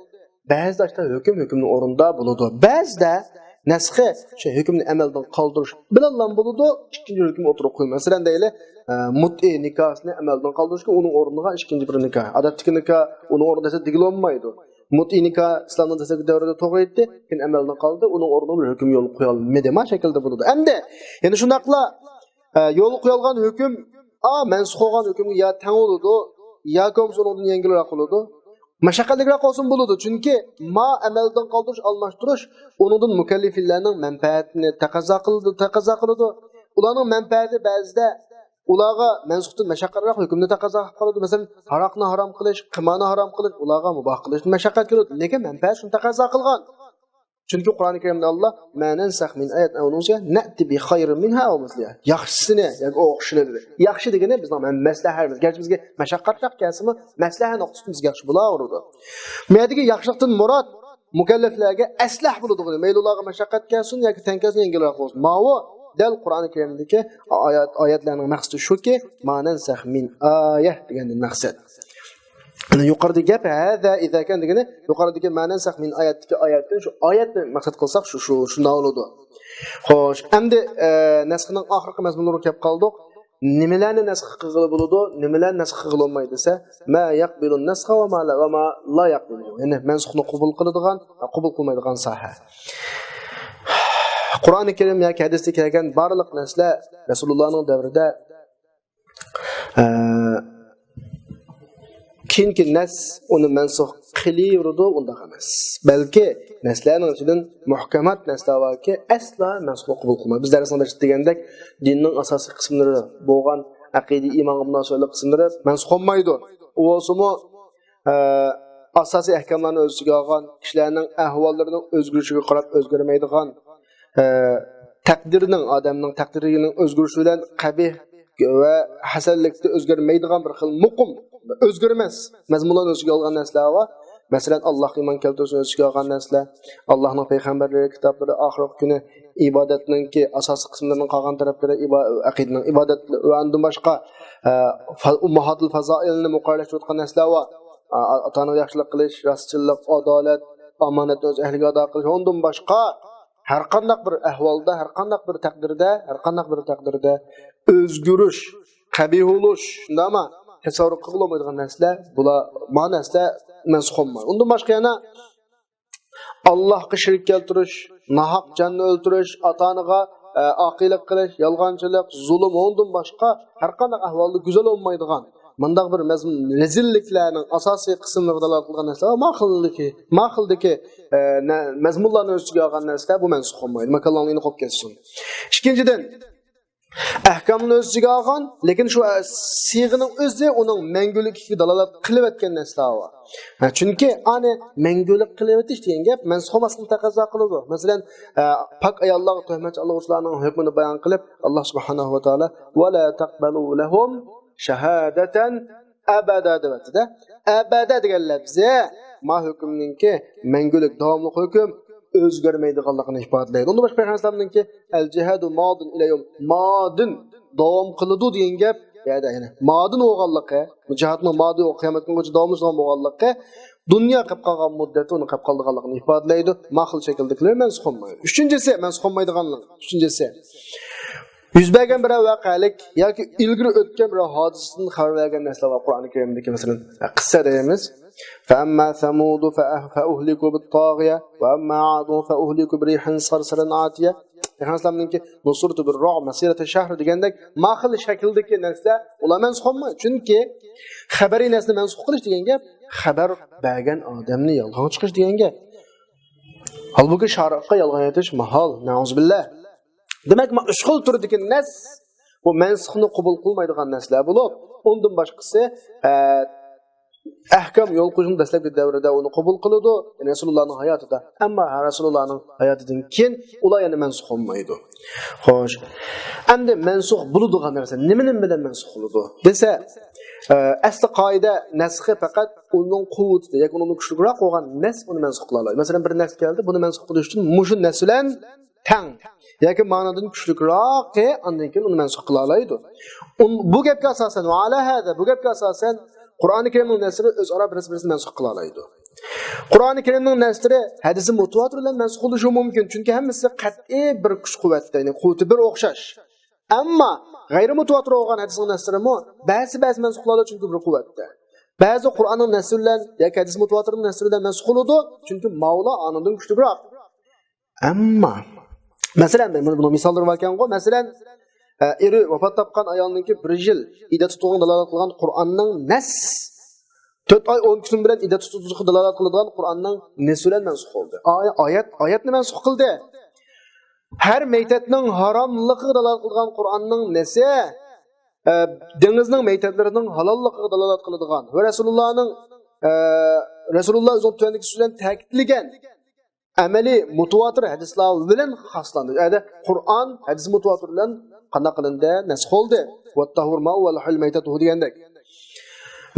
بەزىدە ئاشۇنداق ھۆكۈم ھۆكۈمنىڭ ئورنىدا بولىدۇ. بەزىدە نەسخى شۇ ھۆكۈمنى ئەمەلدىن قالدۇرۇش بىلەنلا بولىدۇ، ئىككىنچى ھۆكۈم ئوتتۇرىغا قويۇلمايدۇ. مەسىلەن، دەيلى، ئە، مۇتئى نىكاھىنى ئەمەلدىن قالدۇرۇشقا ئۇنىڭ ئورنىغا ئىككىنچى بىر نىكاھ، ئادەتتىكى نىكاھ ئۇنىڭ ئورنىدا دېسە دېگىلى بولمايدۇ. مۇتئى نىكاھ ئىسلامنىڭ دەسلەپكى دەۋرىدە توغرا ئىدى، كېيىن ئەمەلدىن قالدى، ئۇنىڭ ئورنىغا بىر ھۆكۈم يولغا قويۇلمىدى. ما شەكىلدە بولىدۇ. ئەمدى يەنە شۇنداقلا، ئە، يولغا قويۇلغان ھۆكۈم، ئا، مەنسۇخ بولغان ھۆكۈمگە يا تەڭ بولىدۇ، ياكى بولمىسا ئۇنىڭدىن يەڭگىلرەك بولىدۇ. مەشەققەتلىكرەك بولسىمۇ بولىدۇ، چۈنكى ما ئەمەلدىن قالدۇرۇش، ئالماشتۇرۇش ئۇنىڭدىن مۇكەللىفىنلەرنىڭ مەنپەئەتىنى تەقەززا قىلىدۇ، تەقەززا قىلىدۇ. ئۇلارنىڭ مەنپەئەتى بەزىدە ئۇلارغا مەنسۇختىن مەشەققەتلىرەك ھۆكۈمنى تەقەززا قىلىپ قالىدۇ. مەسىلەن، ھاراقنى ھارام قىلىش، قىمارنى ھارام قىلىش ئۇلارغا مۇباھ قىلىشتىن مەشەققەت كېلىدۇ. لېكىن مەنپەئەت شۇنى تەقەززا قىلغان. چۈنكى قۇرئانى كەرىمدە ئاللا، ما نەنسەخ مىن ئايەتىن ئەۋ نۇنسىھا نەئتى بى خەيرىن مىنھا ئەۋ مىسلىھا. ياخشىسىنى ياكى ئوخشىشىنى دېدى. ياخشى دېگىنى بىزنىڭ مەن-، مەسلىھەمىز. گەرچە بىزگە مەشەققەتلىك كەلسىمۇ، مەسلىھە نۇقتىسىدىن بىزگە ياخشى بولاۋېرىدۇ. بۇ يەردىكى ياخشىلىقتىن مۇراد مۇكەللەفلەرگە ئەسلەھ بولىدىغىنى، مەيلى ئۇلارغا مەشەققەت كەلسۇن ياكى تەڭ كەلسۇن، يەڭگىلرەك بولسۇن. ماۋۇ دەل قۇرئانى كەرىمدىكى ئايەت، ئايەتلەرنىڭ مەقسىتى شۇكى، ما نەنسەخ مىن ئايە دېگەندىن مەقسەت. يەنى يۇقىرىدىكى گەپ ھەزا ئىزا كان دېگىنى، يۇقىرىدىكى ما نەنسەخ مىن ئايەتتىكى ئايەتتىن شۇ ئايەتنى مەقسەت قىلساق، شۇ، شۇ، شۇنداق بولىدۇ. خوش، ئەمدى، ئە، نەسخنىڭ ئاخىرقى مەزمۇنلىرىغا كەپ قالدۇق. نېمىلەرنى نەسخ قىلغىلى بولىدۇ، نېمىلەرنى نەسخ قىلغىلى بولمايدۇ دېسە، ما يەقبىلۇن نەسخە ۋە ما لا، ۋە ما لا يەقبىلۇ. يەنى مەنسۇخنى قوبۇل قىلىدىغان ۋە قوبۇل قىلمايدىغان ساھە. قۇرئانى كەرىم ياكى ھەدىستە كەلگەن بارلىق نەرسىلەر رەسۇلۇللانىڭ دەۋرىدە ئە، كېيىنكى نەس ئۇنى مەنسۇخ قىلىۋېرىدۇ، ئۇنداق ئەمەس. بەلكى نەسلەرنىڭ ئىچىدىن مۇھكەمات نەسلەر باركى، ئەسلا مەنسۇخنى قوبۇل قىلمايدۇ. بىز دەرسنىڭ بېشىدا دېگەندەك، دىننىڭ ئاساسىي قىسىملىرى بولغان ئەقىدە، ئىمانغا مۇناسىۋەتلىك قىسىملىرى مەنسۇخ بولمايدۇ. ئۇ بولسىمۇ، ئە، ئاساسىي ئەھكاملارنى ئۆز ئىچىگە ئالغان، كىشىلەرنىڭ ئەھۋاللىرىنىڭ ئۆزگىرىشىگە قاراپ ئۆزگەرمەيدىغان، ئە، تەقدىرنىڭ، ئادەمنىڭ تەقدىرىنىڭ ئۆزگىرىشى بىلەن قەبىھ ۋە ھەسەنلىكتە ئۆزگەرمەيدىغان بىر خىل مۇقىم، ئۆزگەرمەس مەزمۇنلارنى ئۆز ئىچىگە ئالغان نەرسىلەر بار. مەسىلەن، ئاللاھقا ئىمان كەلتۈرۈشنى ئۆز ئىچىگە ئالغان نەرسىلەر، ئاللاھنىڭ پەيغەمبەرلىرى، كىتابلىرى، ئاخىرقى كۈنى، ئىبادەتنىڭكى ئاساسىي قىسىملىرىنىڭ قالغان تەرەپلىرى، ئىبا-، ئەقىدىنىڭ ئىبادەت ۋە ئاندىن باشقا، ئە، فا-، ئۇمماھاتۇل فازائىلنى مۇقەررەرلەشتۈرۈۋاتقان نەرسىلەر بار. ئا-، ئاتا-ئانىغا ياخشىلىق قىلىش، راستچىللىق، ئادالەت، ئامانەتنى ئۆز ئەھلىگە ئادا قىلىش، ئۇندىن باشقا ھەر قانداق بىر ئەھۋالدا، ھەر قانداق بىر تەقدىردە، ھەر قانداق بىر تەقدىردە ئۆزگىرىش، قەبىھ بولۇش، شۇنداقمۇ؟ تەسەۋۋۇر قىلغىلى بولمايدىغان نەرسىلەر، بۇلار، ما نەرسىلەر مەنسۇخ بولمايدۇ. ئۇندىن باشقا يەنە ئاللاھقا شېرىك كەلتۈرۈش، ناھەق جاننى ئۆلتۈرۈش، ئاتا-ئانىغا، ئە، ئاقىلىق قىلىش، يالغانچىلىق، زۇلۇم، ئۇندىن باشقا ھەر قانداق ئەھۋالدا گۈزەل بولمايدىغان، مۇنداق بىر مەزمۇن، رەزىللىكلەرنىڭ ئاساسىي قىسىملىرىغا دالالەت قىلغان نەرسىلەر ما خىلدىكى، ما خىلدىكى، ئە، نە-، مەزمۇنلارنى ئۆز ئىچىگە ئالغان نەرسىلەر بۇ مەنسۇخ بولمايدۇ. ماكانلارنى ئېنىق قويۇپ كەتسۇن. ئىككىنچىدىن، ئەھكامنى ئۆز ئىچىگە ئالغان، لېكىن شۇ، ئە، سىيغىنىڭ ئۆزى ئۇنىڭ مەڭگۈلۈكلۈكىگە دالالەت قىلىۋەتكەن نەرسىلەر بار. ھە، چۈنكى ئانى مەڭگۈلۈك قىلىۋېتىش دېگەن گەپ مەنسۇخ بولماسلىقنى تەقەززا قىلىدۇ. مەسىلەن، ئە، پاك ئاياللارغا تۆھمەت چالغۇچىلارنىڭ ھۆكمىنى بايان قىلىپ، ئاللا سۇبھانەھۇ ۋە تائالا، «ۋە لا تەقبەلۇ لەھۇم شاھادەتەن ئەبەدە» دەۋەتتى-دە. ئەبەدە دېگەن لەپزى ما ھۆكۈمنىڭكى مەڭگۈلۈك، داۋاملىق ھۆكۈم، ئۆزگەرمەيدىغانلىقىنى ئىپادىلەيدۇ. ئۇندىن باشقا پەيغەمبەر ئەلەيھىسسالامنىڭكى «ئەل جىھادۇ مادىن ئىلە يوم»، مادىن، داۋام قىلىدۇ دېگەن گەپ، يەنى، يەنى مادىن بولغانلىقى، بۇ جىھادنىڭ مادى، ئۇ قىيامەت كۈنىگىچە داۋاملىشىدىغان بولغانلىقى، دۇنيا قېلىپ قالغان مۇددەتتە ئۇنى قېلىپ قالىدىغانلىقىنى ئىپادىلەيدۇ. ما خىل شەكىلدىكىلەر مەنسۇخ بولمايدۇ. ئۈچىنچىسى، مەنسۇخ بولمايدىغانلىق. ئۈچىنچىسى، يۈز بەرگەن بىرەر ۋەقەلىك ياكى ئىلگىرى ئۆتكەن بىرەر ھادىسىدىن خەۋەر بەرگەن نەرسىلەر بار. قۇرئان كەرىمدىكى، مەسىلەن، قىسسە دەيمىز. فَأَمَّا ثَمُودُ فَأُهْلِكُوا بِالطَّاغِيَةِ وَأَمَّا عَادٌ فَأُهْلِكُوا بِرِيحٍ صَرْصَرٍ عَاتِيَةٍ. پەيغەمبەرنىڭكى «نُصِرْتُ بِالرُّعْبِ مَسِيرَةَ شَهْرٍ» دېگەندەك، ما خىل شەكىلدىكى نەرسىلەر، ئۇلار مەنسۇخ بولمايدۇ. چۈنكى خەبەرىي نەرسىنى مەنسۇخ قىلىش دېگەن گەپ، خەبەر بەرگەن ئادەمنى يالغان چىقىش دېگەن گەپ. ھالبۇكى، شارىئاتقا يالغان ئېيتىش ماھال، نەئۇزۇبىللا. دېمەك، ما ئۈچ خىل تۈردىكى نەس، بۇ مەنسۇخنى قوبۇل قىلمايدىغان نەرسىلەر بولۇپ، ئۇندىن باشقىسى، ئە، ئەھكام يول قويۇشنىڭ دەسلەپكى دەۋرىدە ئۇنى قوبۇل قىلىدۇ، يەنى رەسۇلۇللانىڭ ھاياتىدا. ئەمما رەسۇلۇللانىڭ ھاياتىدىن كېيىن ئۇلار يەنە مەنسۇخ بولمايدۇ. خوش. ئەمدى مەنسۇخ بولىدىغان نەرسە نېمە، نېمە بىلەن مەنسۇخ بولىدۇ دېسە، ئە، ئەسلى قائىدە نەسخى پەقەت ئۇنىڭ قۇۋۋىتىدە ياكى ئۇنىڭ كۈچلۈكرەك بولغان نەس ئۇنى مەنسۇخ قىلالايدۇ. مەسىلەن، بىر نەس كەلدى، بۇنى مەنسۇخ قىلىش ئۈچۈن مۇشۇ نەس بىلەن تەڭ ياكى مانىدىن كۈچلۈكراقى، ئاندىن كېيىن ئۇنى مەنسۇخ قىلالايدۇ. ئۇن-، بۇ گەپكە ئاساسەن، ۋە ئالا ھازا، بۇ گەپكە ئاساسەن، قۇرئانى كەرىمنىڭ نەسلىرى ئۆزئارا بىرسى بىرسىنى مەنسۇخ قىلالايدۇ. قۇرئانى كەرىمنىڭ نەسلىرى ھەدىسى مۇتەۋاتىر بىلەن مەنسۇخ بولۇشى مۇمكىن، چۈنكى ھەممىسى قەتئىي بىر كۈچ قۇۋۋەتتە، يەنى قۇۋۋىتى بىر ئوخشاش. ئەمما غەيرىي مۇتەۋاتىر بولغان ھەدىسنىڭ نەسلىرىمۇ بەزى، بەزى مەنسۇخ قىلالايدۇ، چۈنكى بىر قۇۋۋەتتە. بەزى قۇرئاننىڭ نەسلى بىلەن ياكى ھەدىس مۇتەۋاتىرنىڭ نەسلى بىلەن مەنسۇخ قىلىدۇ، چۈنكى ماۋۇلار ئانىڭدىن كۈچلۈكراق. ئەمما، مەسىلەن، مەن بۇنىڭ مىساللىرى باركەنغۇ، مەسىلەن، ئە، ئېرى ۋاپات تاپقان ئايالنىڭكى بىر يىل ئىددە تۇتۇشىغا دالالەت قىلغان قۇرئاننىڭ نەس، تۆت ئاي ئون كۈن بىلەن ئىددە تۇتۇشىغا دالالەت قىلىدىغان قۇرئاننىڭ نەسى بىلەن مەنسۇخ بولدى. ئاي-، ئايەت، ئايەتنى مەنسۇخ قىلدى. ھەر مەيتەتنىڭ ھاراملىقىغا دالالەت قىلىدىغان قۇرئاننىڭ نەسى، ئە، دېڭىزنىڭ مەيتەتلىرىنىڭ ھالاللىقىغا دالالەت قىلىدىغان ۋە رەسۇلۇللانىڭ، ئە، رەسۇلۇللا ئۆزىنىڭ تۆۋەندىكى سۆزى بىلەن تەكىتلىگەن ئەمەلىي مۇتەۋاتىر ھەدىسلەر بىلەن خاسلاندى. يەنى قۇرئان ھەدىس مۇتەۋاتىر بىلەن قانداق قىلىندى؟ نەسخ بولدى. «ۋەتتەھۇرۇ ماءۇھۇ ۋەلەھمۇ مەيتەتۇھۇ» دېگەندەك.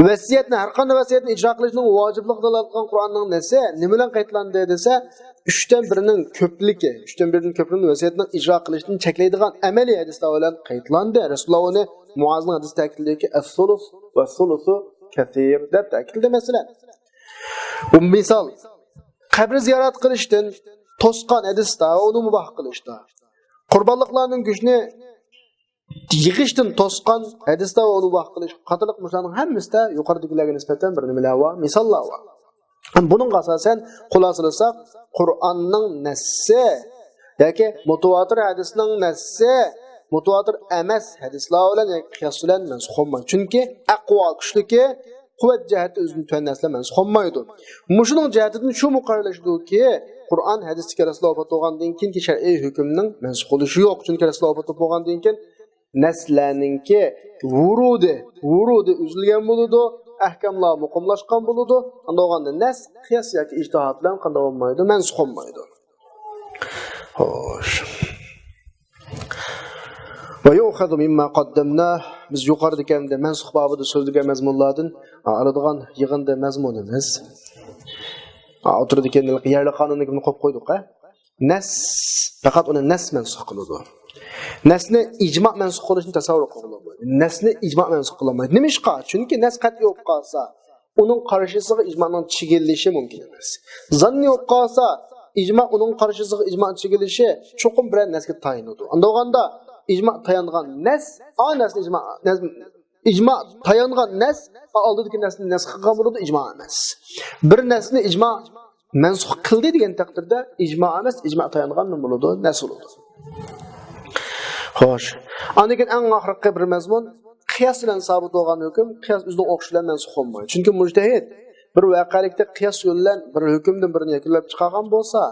ۋەسىيەتنى، ھەر قانداق ۋەسىيەتنى ئىجرا قىلىشنىڭ ۋاجىپلىقىغا دالالەت قىلغان قۇرئاننىڭ نەسى نېمە بىلەن قەيتلاندى دېسە، ئۈچتىن بىرىنىڭ كۆپلۈكى، ئۈچتىن بىرىنىڭ كۆپلۈكىنى ۋەسىيەتنىڭ ئىجرا قىلىشتىن چەكلەيدىغان ئەمەلىي ھەدىسلەر بىلەن قەيتلاندى. رەسۇلۇللا ئۇنى مۇئازنىڭ ھەدىس تەكىتلىكى «ئەسسۇلۇس ۋەسسۇلۇسۇ كەسىر» دەپ تەكىتلىدى. مەسىلەن، بۇ مىسال، قەبرە زىيارەت قىلىشتىن توسقان ھەدىستا ۋە ئۇنى مۇباھ قىلىشتا، قۇربانلىقلارنىڭ گۆشىنى يىغىشتىن توسقان ھەدىستا ۋە ئۇنى مۇباھ قىلىش قاتارلىق مۇشۇلارنىڭ ھەممىسىدە يۇقىرىدىكىلەرگە نىسبەتەن بىر نېمىلەر بار، مىساللار بار. بۇنىڭغا ئاساسەن خۇلاسىلىساق، قۇرئاننىڭ نەسسى ياكى مۇتەۋاتىر ھەدىسنىڭ نەسسى مۇتەۋاتىر ئەمەس ھەدىسلەر بىلەن ياكى قىياس بىلەن مەنسۇخ بولمايدۇ. چۈنكى ئەقۋا، كۈچلۈكى قۇۋۋەت جەھەتتە ئۆزىدىن تۆۋەن نەرسىلەر مەنسۇخ قىلىنمايدۇ. مۇشۇنىڭ جەھىتىدىن شۇ مۇقەررەرلىشىدۇكى، قۇرئان، ھەدىستىكى رەسۇللار ۋاپات بولغاندىن كېيىنكى شەرئىي ھۆكۈمنىڭ مەنسۇخ بولۇشى يوق. چۈنكى رەسۇللار ۋاپات بولغاندىن كېيىن نەسلەرنىڭكى ۋۇرۇدى، ۋۇرۇدى ئۈزۈلگەن بولىدۇ، ئەھكاملار مۇقىملاشقان بولىدۇ. ئانداق بولغاندا نەس قىياس ياكى ئىجتىھاد بىلەن قانداق بولمايدۇ؟ مەنسۇخ بولمايدۇ. خوش. ويؤخذ مما قدمنا، بىز يۇقىرىدىكى ھەمدە مەنسۇخ بابىدا سۆزلىگەن مەزمۇنلاردىن ئالىدىغان يىغىندى مەزمۇنىمىز. ئوتتۇرىدىكى يەرلىك قانۇننى قويۇپ قويدۇق، ھە؟ نەس، پەقەت ئۇنى نەس مەنسۇخ قىلىدۇ. نەسنى ئىجما مەنسۇخ قىلىشنى تەسەۋۋۇر قىلغىلى بولمايدۇ. نەسنى ئىجما مەنسۇخ قىلالمايدۇ. نېمىشقا؟ چۈنكى نەس قەتئىي بولۇپ قالسا، ئۇنىڭ قارشىسىغا ئىجمانىڭ چىگىلىشى مۇمكىن ئەمەس. زاننىي بولۇپ قالسا، ئىجما ئۇنىڭ قارشىسىغا ئىجما چىگىلىشى چوقۇم بىرەر نەسكە تايىنىدۇ. ئاندىغاندا ئىجما تايانغان نەس، ئا نەسنى ئىجما، نەس، ئىجما تايانغان نەس، ئالدىدىكى نەسنى نەس قىلغان بولىدۇ، ئىجما ئەمەس. بىر نەسنى ئىجما مەنسۇخ قىلدى دېگەن تەقدىردە ئىجما ئەمەس، ئىجما تايانغان نېمە بولىدۇ؟ نەس بولىدۇ. خوش. ئاندىن كېيىن ئەڭ ئاخىرقى بىر مەزمۇن، قىياس بىلەن سابىت بولغان ھۆكۈم قىياس ئۆزىنىڭ ئوخشىشى بىلەن مەنسۇخ بولمايدۇ. چۈنكى مۇجتەھىد بىر ۋەقەلىكتە قىياس يولى بىلەن بىر ھۆكۈمدىن بىرىنى يەكۈنلەپ چىقارغان بولسا،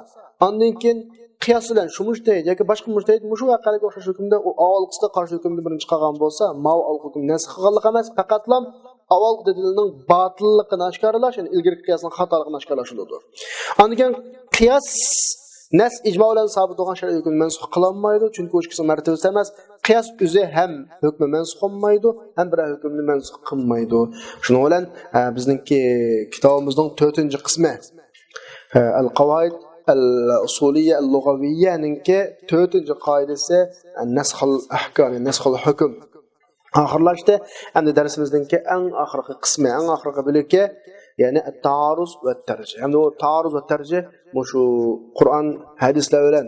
ئاندىن كېيىن قىياس بىلەن شۇ مۇجتەھىد ياكى باشقا مۇجتەھىد مۇشۇ ۋەقەلىككە ئوخشاش ھۆكۈمدە ئۇ ئاۋۋالقىسىغا قارشى ھۆكۈمدىن بىرىنى چىقارغان بولسا، ماۋۇ ئاۋۋالقى ھۆكۈم نەسخ قىلغانلىق ئەمەس، پەقەتلا ئاۋۋالقى دەلىلنىڭ باتىللىقىنى ئاشكارىلاش، يەنى ئىلگىرىكى قىياسنىڭ خاتالىقىنى ئاشكارىلاش بولىدۇ. ئاندىن كېيىن قىياس نەس ئىجما بىلەن سابىت بولغان شەرئىي ھۆكۈمنى مەنسۇخ قىلالمايدۇ، چۈنكى ئۇ ئىككىسىنىڭ مەرتىۋىسى تەڭ ئەمەس. قىياس ئۆزى ھەم ھۆكمى مەنسۇخ قىلمايدۇ، ھەم بىرەر ھۆكۈمنى مەنسۇخ قىلمايدۇ. شۇنىڭ بىلەن، ئە، بىزنىڭكى كىتابىمىزنىڭ تۆتىنچى قىسمى، ئە، ئەل-قاۋائىد ئەل-ئۇسۇلىيە ئەل-لۇغەۋىيەنىڭكى تۆتىنچى قائىدىسى، ئە، نەسخۇل ئەھكام، نەسخۇل ھۆكۈم ئاخىرلاشتى. ئەمدى دەرسىمىزنىڭكى ئەڭ ئاخىرقى قىسمى، ئەڭ ئاخىرقى بۆلىكى، يەنى تائارۇز ۋە تەرجىھ. ئەمدى ئۇ تائارۇز ۋە تەرجىھ مۇشۇ قۇرئان، ھەدىسلەر بىلەن،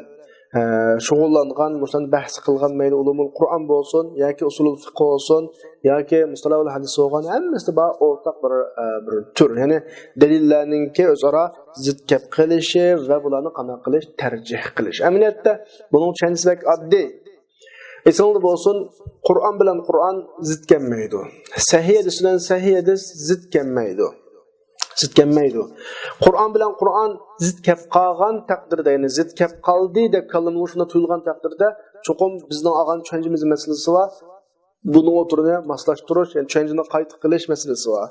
ئە، شۇغۇللانغان، مۇشۇلارنى بەھس قىلغان، مەيلى ئۇلۇمۇل قۇرئان بولسۇن، ياكى ئۇسۇلۇل فىقھ بولسۇن، ياكى مۇستەلەھۇل ھەدىس بولغان، ھەممىسىدە بار ئورتاق بىر، ئە، بىر تۈر. يەنى دەلىللەرنىڭكى ئۆزئارا زىت گەپ قىلىشى ۋە بۇلارنى قانداق قىلىش، تەرجىھ قىلىش. ئەمەلىيەتتە بۇنىڭ چۈشەنچىسى بەك ئاددىي. ئېسىڭلاردا بولسۇن، قۇرئان بىلەن قۇرئان زىت كەلمەيدۇ. سەھىھ ھەدىس بىلەن سەھىھ ھەدىس زىت كەلمەيدۇ. زىت كەلمەيدۇ. قۇرئان بىلەن قۇرئان زىت كەپ قالغان تەقدىردە، يەنى زىت كەپ قالدى دەپ كاللىمىزغا شۇنداق تۇيۇلغان تەقدىردە، چوقۇم بىزنىڭ ئالغان چۈشەنچىمىز مەسىلىسى بار. بۇنىڭ ئوتتۇرىنى ماسلاشتۇرۇش، يەنى چۈشەنچىنى قايتا قىلىش مەسىلىسى بار.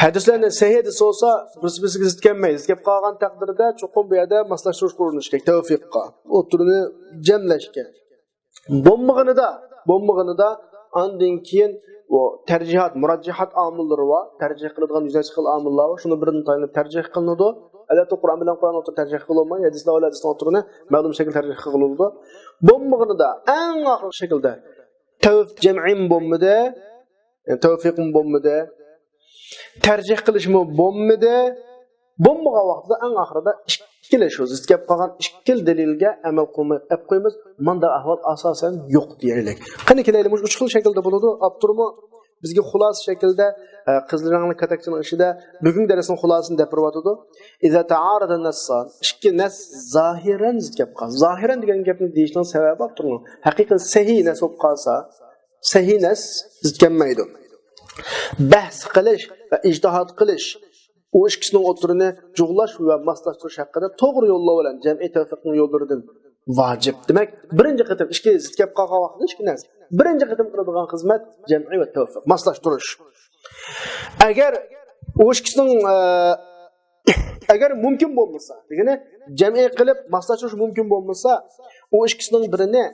ھەدىسلەرنى سەھىھ ھەدىس بولسا، بىرسى بىرسىگە زىت كەلمەيدۇ. زىت كەپ قالغان تەقدىردە چوقۇم بۇ يەردە ماسلاشتۇرۇشقا ئۇرۇنۇش كېرەك، تەۋفىققا. ئوتتۇرىنى جەملەش كېرەك. بولمىغىنىدا، بولمىغىنىدا ئاندىن كېيىن بۇ تەرجىھات، مۇراجىھات ئامىللىرى بار. تەرجىھ قىلىدىغان يۈزەرچە خىل ئامىللار بار. شۇنىڭ بىرىدىن تايىنىپ تەرجىھ قىلىنىدۇ. ئەلۋەتتە، قۇرئان بىلەن قۇرئان ئوتتۇرىدا تەرجىھ قىلىنمايدۇ. ھەدىسلەر بىلەن ھەدىسنىڭ ئوتتۇرىنى مەلۇم شەكىلدە تەرجىھ قىلغىلى بولىدۇ. بولمىغىنىدا ئەڭ ئاخىرقى شەكىلدە تەۋف-، جەمئىمۇ بولمىدى، يەنى تەۋفىقمۇ بولمىدى، تەرجىھ قىلىشمۇ بولمىدى. بولمىغان ۋاقتىدا ئەڭ ئاخىرىدا ئىككىلا شۇ زىت كەپ قالغان ئىككىلا دەلىلگە ئەمەل قىلماي قويۇپ قويىمىز. مۇنداق ئەھۋال ئاساسەن يوق دېيەيلى. قېنى كېلەيلى، مۇشۇ ئۈچ خىل شەكىلدە بولىدۇ. ئاپتورمۇ بىزگە خۇلاسە شەكىلدە، ئە، قىزىل رەڭلىك كاتەكچىنىڭ ئىچىدە بۈگۈنكى دەرسنىڭ خۇلاسىسىنى دەپ بېرىۋاتىدۇ. ئىزا تائارەدە نەسسان، ئىككى نەس زاھىرەن زىت كەپ قالسا. زاھىرەن دېگەن گەپنى دېيىشنىڭ سەۋەبى ئاپتورنىڭ ھەقىقىي سەھىھ نەس بولۇپ قالسا، سەھىھ نەس زىت كەلمەيدۇ. بەھس قىلىش ۋە ئىجتىھاد قىلىش، ئۇ ئىككىسىنىڭ ئوتتۇرىنى جۇغلاش ۋە ماسلاشتۇرۇش ھەققىدە توغرا يوللار بىلەن جەمئىي تەۋفىقنىڭ يوللىرىدىن ۋاجىپ. دېمەك، بىرىنچى قېتىم ئىككى زىت كەپ قالغان ۋاقىتتا ئىككى نەس، بىرىنچى قېتىم قىلىدىغان خىزمەت جەمئىي ۋە تەۋفىق، ماسلاشتۇرۇش. ئەگەر ئۇ ئىككىسىنىڭ، ئە، ئەگەر مۇمكىن بولمىسا، دېگىنى جەمئىي قىلىپ ماسلاشتۇرۇش مۇمكىن بولمىسا، ئۇ ئىككىسىنىڭ بىرىنى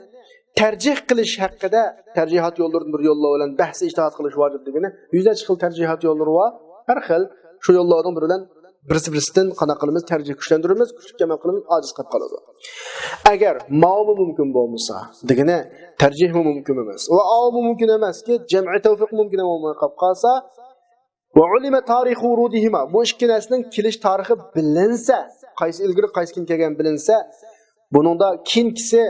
تەرجىھ قىلىش ھەققىدە، تەرجىھات يوللىرىدىن بىر يوللار بىلەن بەھس، ئىجتىھاد قىلىش ۋاجىپ دېگىنى، يۈزلەرچە خىل تەرجىھات يوللىرى بار. ھەر خىل شۇ يوللاردىن بىرى بىلەن بىرسى بىرسىدىن قانداق قىلىمىز، تەرجىھ كۈچلەندۈرىمىز، كۈچلۈك ئەمەل قىلىمىز، ئاجىز قېلىپ قالىدۇ. ئەگەر ماۋۇمۇ مۇمكىن بولمىسا، دېگىنى تەرجىھمۇ مۇمكىن ئەمەس ۋە ئاۋۇمۇ مۇمكىن ئەمەسكى، جەمئىي تەۋفىقمۇ مۇمكىن بولماي قاپ قالسا، ۋە ئۇلىمە تارىخۇ ۋۇرۇدىھىما، بۇ ئىككى نەرسىنىڭ كېلىش تارىخى بىلىنسە، قايسى ئىلگىرى، قايسى كېيىن كەلگەن بىلىنسە، بۇنىڭدا كېيىنكىسى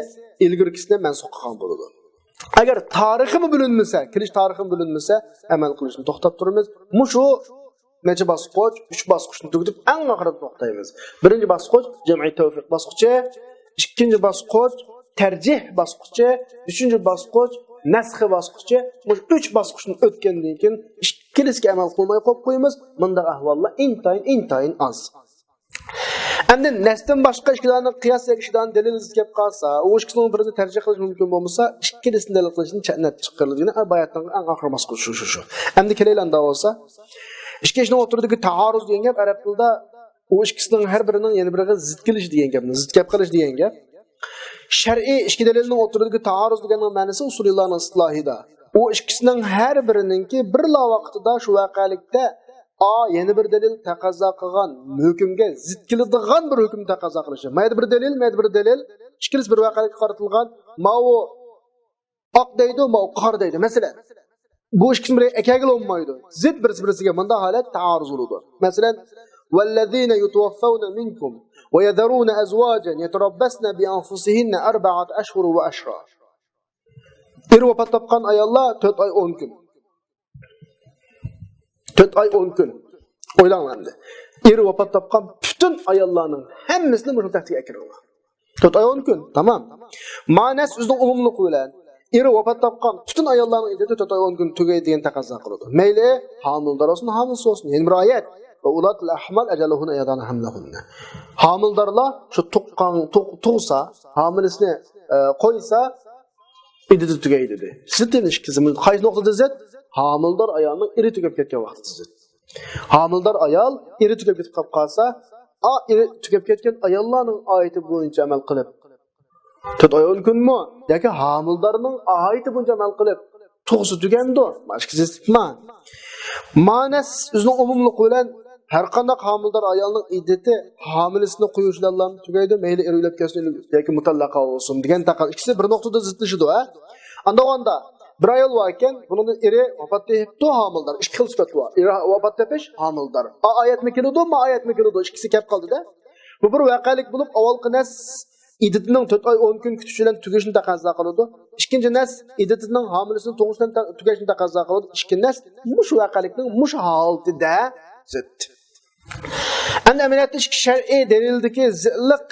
ئىلگىرىكىسىنى مەنسۇخ قىلغان بولىدۇ. ئەگەر تارىخىمۇ بىلىنمىسە، كېلىش تارىخىمۇ بىلىنمىسە، ئەمەل قىلىشنى توختاپ تۇرىمىز. مۇشۇ نەچچە باسقۇچ، ئۈچ باسقۇچنى تۈگىتىپ، ئەڭ ئاخىرىدا توختايمىز. بىرىنچى باسقۇچ جەمئىي تەۋفىق باسقۇچى، ئىككىنچى باسقۇچ تەرجىھ باسقۇچى، ئۈچىنچى باسقۇچ نەسخ باسقۇچى. مۇشۇ ئۈچ باسقۇچنى ئۆتكەندىن كېيىن، ئىككى ئىككىلىسىگە ئەمەل قىلماي قويۇپ قويىمىز. مۇنداق ئەھۋاللار ئىنتايىن، ئىنتايىن ئاز. ئەمدى نەستىن باشقا ئىككى دانە قىياس ياكى ئىككى دانە دەلىل زىت كەپ قالسا، ئۇ ئىككىسىنىڭ بىرىنى تەرجىھ قىلىش مۇمكىن بولمىسا، ئىككىلىسىنى دەلىل قىلىشتىن چەتنەپ چىقىرىلىدۇ. يەنى بۇ ئايەتنىڭ ئەڭ ئاخىرى باسقۇچى شۇ، شۇ، شۇ. ئەمدى كېلەيلى ئاندا بولسا. ئىككى ئىشنىڭ ئوتتۇرىدىكى تائارۇز دېگەن گەپ ئەرەب تىلىدا ئۇ ئىككىسىنىڭ ھەر بىرىنىڭ يەنە بىرىگە زىت كېلىش دېگەن گەپنى، زىت گەپ قىلىش دېگەن گەپ. شەرئىي ئىككى دەلىلنىڭ ئوتتۇرىدىكى تائارۇز دېگەننىڭ مەنىسى ئۇسۇلىيلارنىڭ ئىستىلاھىدا. ئۇ ئىككىسىنىڭ ھەر بىرىنىڭكى بىرلا ۋاقتىدا شۇ ۋەقەلىكتە ئا يەنە بىر دەلىل تەقەززا قىلغان ھۆكۈمگە زىت كېلىدىغان بىر ھۆكۈم تەقەززا قىلىشى. مايدا بىر دەلىل، مايدا بىر دەلىل، ئىككىلىسى بىر ۋەقەلىككە قارىتىلغان. ماۋۇ ئاق دەيدۇ، ماۋۇ قارا دەيدۇ. مەسىلەن، بۇ ئىككىسىنى بىر ئەكەگىلى بولمايدۇ. زىت بىرسى بىرسىگە، مۇنداق ھالەت تائارۇز بولىدۇ. مەسىلەن، والذين يتوفون منكم ويذرون أزواجا يتربصن بأنفسهن أربعة أشهر وعشرا. ئېرى ۋاپات تاپقان ئاياللار تۆت ئاي ئون كۈن. تۆت ئاي ئون كۈن. ئويلاڭلار ئەمدى. ئېرى ۋاپات تاپقان پۈتۈن ئاياللارنىڭ ھەممىسىنى مۇشۇ تەختىگە ئەكىرىڭلار. تۆت ئاي ئون كۈن، تامام. ما نەس ئۆزىنىڭ ئومۇملۇقى بىلەن ئېرى ۋاپات تاپقان پۈتۈن ئاياللارنىڭ ئىددىتى تۆت ئاي ئون كۈن تۈگەيدۇ دېگەن تەقەززا قىلىدۇ. مەيلى ھامىلىدار بولسۇن، ھامىلىسىز بولسۇن. يەنە بىر ئايەت. وأولاة الأحمال أجلهن أن يضعن حملهن. ھامىلىدارلار شۇ تۇغقان، تۇغ-، تۇغسا، ھامىلىسىنى، ئە، قويسا، ئىددىتى تۈگەيدۇ دېدى. زىت ئىككىسى. قايسى نۇقتىدا زىت؟ ھامىلىدار ئايالنىڭ ئېرى تۈگەپ كەتكەن ۋاقتىدا زىت. ھامىلىدار ئايال ئېرى تۈگەپ كېتىپ قالىپ قالسا، ئا، ئېرى تۈگەپ كەتكەن ئاياللارنىڭ ئايىتى بويىچە ئەمەل قىلىپ، تۆت ئاي ئون كۈنمۇ ياكى ھامىلىدارنىڭ ئايىتى بويىچە ئەمەل قىلىپ تۇغسا تۈگەندۇ؟ مانا ئىككىسى زىتما. ما نەس ئۆزىنىڭ ئومۇملۇقى بىلەن ھەر قانداق ھامىلىدار ئايالنىڭ ئىددىتى ھامىلىسىنى قويۇش بىلەنلا تۈگەيدۇ، مەيلى ئېرى ئۆلۈپ كەتسۇن ياكى مۇتەللەقە بولسۇن دېگەن تەقەززا. ئىككىسى بىر نۇقتىدا زىتلىشىدۇ، ھە؟ ئاندىغاندا بىر ئايال بار ئىكەن، بۇنىڭدىن ئېرى ۋاپات تېپىپتۇ، ھامىلىدار. ئىككى خىل سۈپەت بار. ئېرى ۋاپات تېپىش، ھامىلىدار. ئا ئايەتمۇ كېلىدۇ، ما ئايەتمۇ كېلىدۇ، ئىككىسى كەپ قالدىدا. بۇ بىر ۋەقەلىك بولۇپ، ئاۋۋالقى نەس ئىددىتىنىڭ تۆت ئاي ئون كۈن كۈتۈش بىلەن تۈگىشىنى تەقەززا قىلىدۇ. ئىككىنچى نەس ئىددىتىنىڭ ھامىلىسىنى تۇغۇش بىلەن تە-، تۈگەشنى تەقەززا قىلىدۇ. ئىككى نەس مۇشۇ ۋەقەلىكنىڭ مۇشۇ ھالىتىدە زىت. ئەمدى ئەمەلىيەتتە ئىككى شەرئىي دەلىلدىكى زىتلىق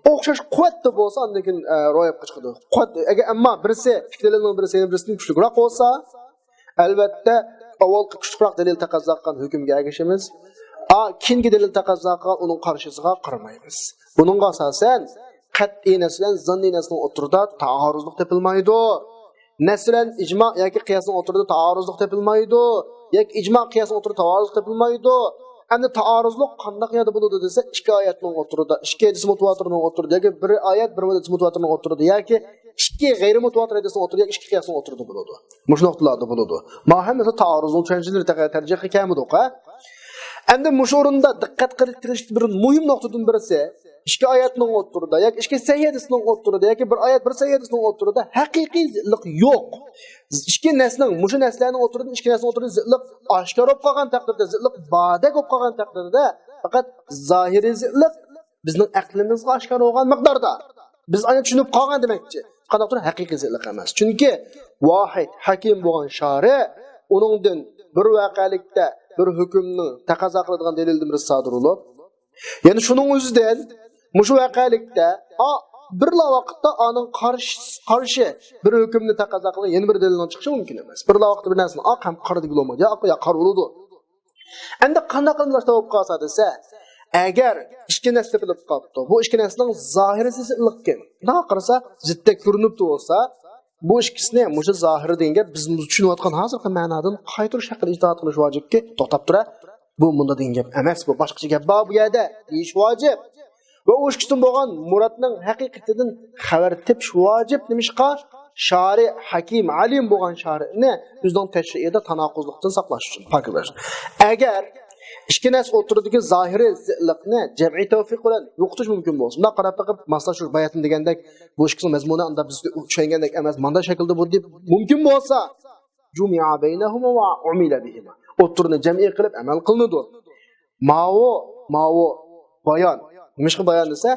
ئوخشاش قۇۋۋەتتە بولسا، ئاندىن كېيىن، ئە، روياپقا چىقىدۇ. قۇۋۋەت، ئەگەر ئەمما بىرسى، ئىككى دەلىلنىڭ بىرسى يەنە بىرسىدىن كۈچلۈكرەك بولسا، ئەلۋەتتە، ئاۋۋالقى كۈچلۈكرەك دەلىل تەقەززا قىلغان ھۆكۈمگە ئەگىشىمىز. ئا، كېيىنكى دەلىل تەقەززا قىلغان ئۇنىڭ قارشىسىغا قارىمايمىز. بۇنىڭغا ئاساسەن، قەتئىي نەس بىلەن زاننىي نەسنىڭ ئوتتۇرىدا تائارۇزلۇق تېپىلمايدۇ. نەس بىلەن ئىجما ياكى قىياسنىڭ ئوتتۇرىدا تائارۇزلۇق تېپىلمايدۇ. ياكى ئىجما، قىياسنىڭ ئوتتۇرىدا تائارۇزلۇق تېپىلمايدۇ. ئەمدى تائارۇزلۇق قانداق يەردە بولىدۇ دېسە، ئىككى ئايەتنىڭ ئوتتۇرىدا، ئىككى ھەدىس مۇتەۋاتىرنىڭ ئوتتۇرىدا ياكى بىر ئايەت، بىر ھەدىس مۇتەۋاتىرنىڭ ئوتتۇرىدا ياكى ئىككى غەيرىي مۇتەۋاتىر ھەدىسنىڭ ئوتتۇرىدا ياكى ئىككى قىياسنىڭ ئوتتۇرىدا بولىدۇ. مۇشۇ نۇقتىلاردا بولىدۇ. ما ھەممىسى تائارۇزنىڭ چۈشەنچىلىرى تەرجىھقا كەلمىدۇق، ھە؟ ئەمدى مۇشۇ ئورۇندا دىققەت قىلىش تېگىشلىك بىر مۇھىم نۇقتىدىن بىرسى، ئىككى ئايەتنىڭ ئوتتۇرىدا ياكى ئىككى سەھىھ ھەدىسنىڭ ئوتتۇرىدا ياكى بىر ئايەت، بىر سەھىھ ھەدىسنىڭ ئوتتۇرىدا ھەقىقىي زىتلىق يوق. ئىككى نەسنىڭ، مۇشۇ نەسلەرنىڭ ئوتتۇرىدا، ئىككى نەسنىڭ ئوتتۇرىدا زىتلىق ئاشكارا بولۇپ قالغان تەقدىردە، زىتلىق باردەك بولۇپ قالغان تەقدىردە، پەقەت زاھىرىي زىتلىق بىزنىڭ ئەقلىمىزگە ئاشكارا بولغان مىقداردا، بىز ئايان چۈشىنىپ قالغان دېمەكچى. قانداقتۇر ھەقىقىي زىتلىق ئەمەس. چۈنكى ۋاھىد، ھەكىم بولغان شارى ئۇنىڭدىن بىر ۋەقەلىكتە بىر ھۆكۈمنى تەقەززا قىلىدىغان دەلىلدىن بىرسى سادىر بولۇپ، يەنى شۇنىڭ ئۆزىدىن مۇشۇ ۋەقەلىكتە، ئا، بىرلا ۋاقىتتا ئانىڭ قارشى، قارشى بىر ھۆكۈمنى تەقەززا قىلغان يەنە بىر دەلىلنىڭ چىقىشى مۇمكىن ئەمەس. بىرلا ۋاقىتتا بىر نەرسىنى ئاق ھەم قارا دېگىلى بولمايدۇ. يا ئاق، يا قارا بولىدۇ. ئەمدى قانداق قىلىپ بولۇپ قالسا دېسە، ئەگەر ئىككى نەس تېپىلىپ قاپتۇ، بۇ ئىككى نەسنىڭ زاھىرىسى زىتلىقكەن، مۇنداق قارىسا زىتتەك كۆرۈنۈپتۇ بولسا، بۇ ئىككىسىنى مۇشۇ زاھىرى دېگەن گەپ بىز چۈشىنىۋاتقان ھازىرقى مەنادىن قايتۇرۇش ھەققىدە ئىجتىھات قىلىش ۋاجىپكى، توختاپ تۇرە. بۇ مۇنداق دېگەن گەپ ئەمەس، بۇ باشقىچە گەپ بار بۇ يەردە دېيىش ۋاجىپ. ۋە ئۇ ئىككىسىدىن بولغان مۇرادنىڭ ھەقىقىتىدىن خەۋەر تېپىش ۋاجىپ. نېمىشقا؟ شارى ھەكىم، ئالىم بولغان شارىنى ئۆزىنىڭ تەشرىئىدە تاناقۇزلۇقتىن ساقلاش ئۈچۈن، پاكىزلاش ئۈچۈن. ئەگەر ئىككى نەس ئوتتۇرىدىكى زاھىرىي زىتلىقنى جەمئىي تەۋپىق بىلەن يوقىتىش مۇمكىن بولسا، مۇنداق قاراپ بېقىپ ماسلاشتۇرۇش، باياتىن دېگەندەك، بۇ ئىككىسىنىڭ مەزمۇنى ئاندا بىز چۈشەنگەندەك ئەمەس، ماندا شەكىلدە بۇ دەپ مۇمكىن بولسا، جۇمىئا بەينەھۇما ۋە ئۇمىلە بىھىما. ئوتتۇرىنى جەمئىي قىلىپ ئەمەل قىلىنىدۇ. ماۋۇ، ماۋۇ بايان. نېمىشقا بايان دېسە،